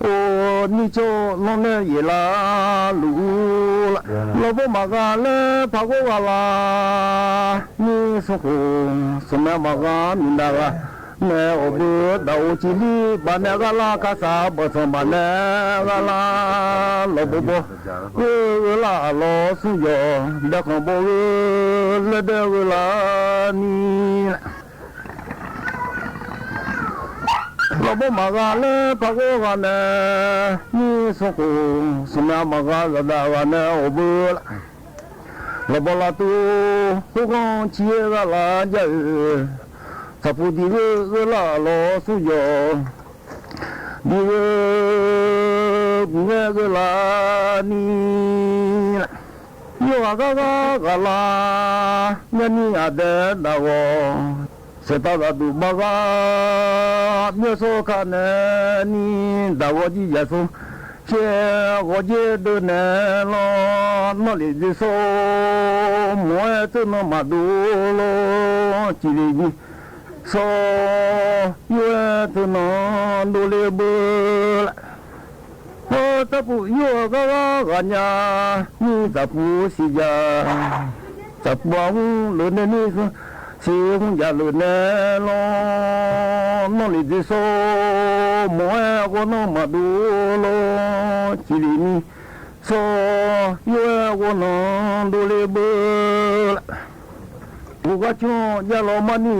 or nir cawr lanr nae yaeqlar luf-ur, lawqbawr maqghaq laer paq ghawr ghaq laf ni, smrkhof smrmyav maqghaq miqnav ghaq nae awq beu daq-or, ciflir baq nae gharlar karsaq bawqtsanq baq nae gharlar, lawqbawr bawr geur gheurlar lawr smr yawq dae khanq bawr geur laer dae gheurlar ni, lawqbawr maqghaq laer paq ghawr ghaq nae, nir smrkhof smrmyav maqghaq zaqdaq ghaq nae awq beu lawqbawr lavtuv khoerganr cir-aer gharlar jar-eu, tsaqpuq diq gheur gheurlar lawr smr yawq, diq gheur guq ngaer gheurlar ni, yawqghaq gar gar ghaq lar ngar ni aqdae daq ghawq, sheuqtaq zaqduq bar gar myawr sawr ka nae ni, daq ghawq jir jaq sawr caer ghawq jaer deuv naeq lawr, nawr lef dzoer sawr mawq-aer tseuv nan maqdov lawr, cif lef jir sawr yur-aer tseuv nan dovle beu laf. Hawr tsaqpuq yur-eu gar gar ghaq nya ni, tsaqpuq siqjaq, tsaqpuq armur leuf nae ni, siq hmr jaf leuf nae lawr, nawr lef dzoer sawr mawq-aer ghawrnan maqdov lawr, cif lef ni sawr yur-aer ghawrnan dovle beu laf. Ghofgar cmr jav lawr mar ni,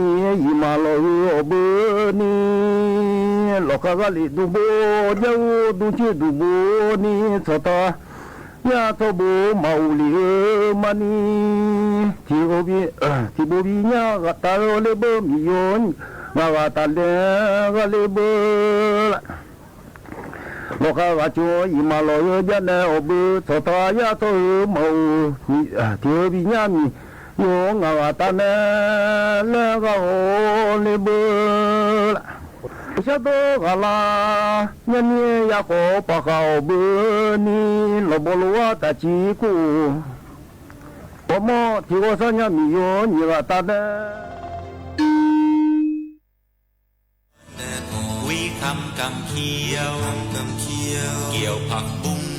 iqmaq lawq-eu awq beu ni, lawqkhav ghar lef dmr bo jar-eu dmr coer duq bo ni, tsawqtaq yar tsawrbo maqghof lef-eu mar ni, tiq bov bi nyar ghaq taf-eu ler beu miqyo, ngaq ghaq taf laer gha ler beu laf. Lawqkhav ghaq cmr iqmaq lawq-eu jar nae awq beu, tsawqtaq yar tsawr-eu maqghof, tiq heu bi nyar miqyo ngaq ghaq taf nae laer gha-awr ler beu laf. Shardawr ghaqlar nyarmir-aer yakhawf-eu paqkhaq-awq beu ni, lawqbawq lof-aer taqciv kur-or. Ghawrmawr tiqghawr sarnya miqyo-anr nyiq ghaq taf nae. Wirkamq kamq kir-awr, gyoeq paq bmr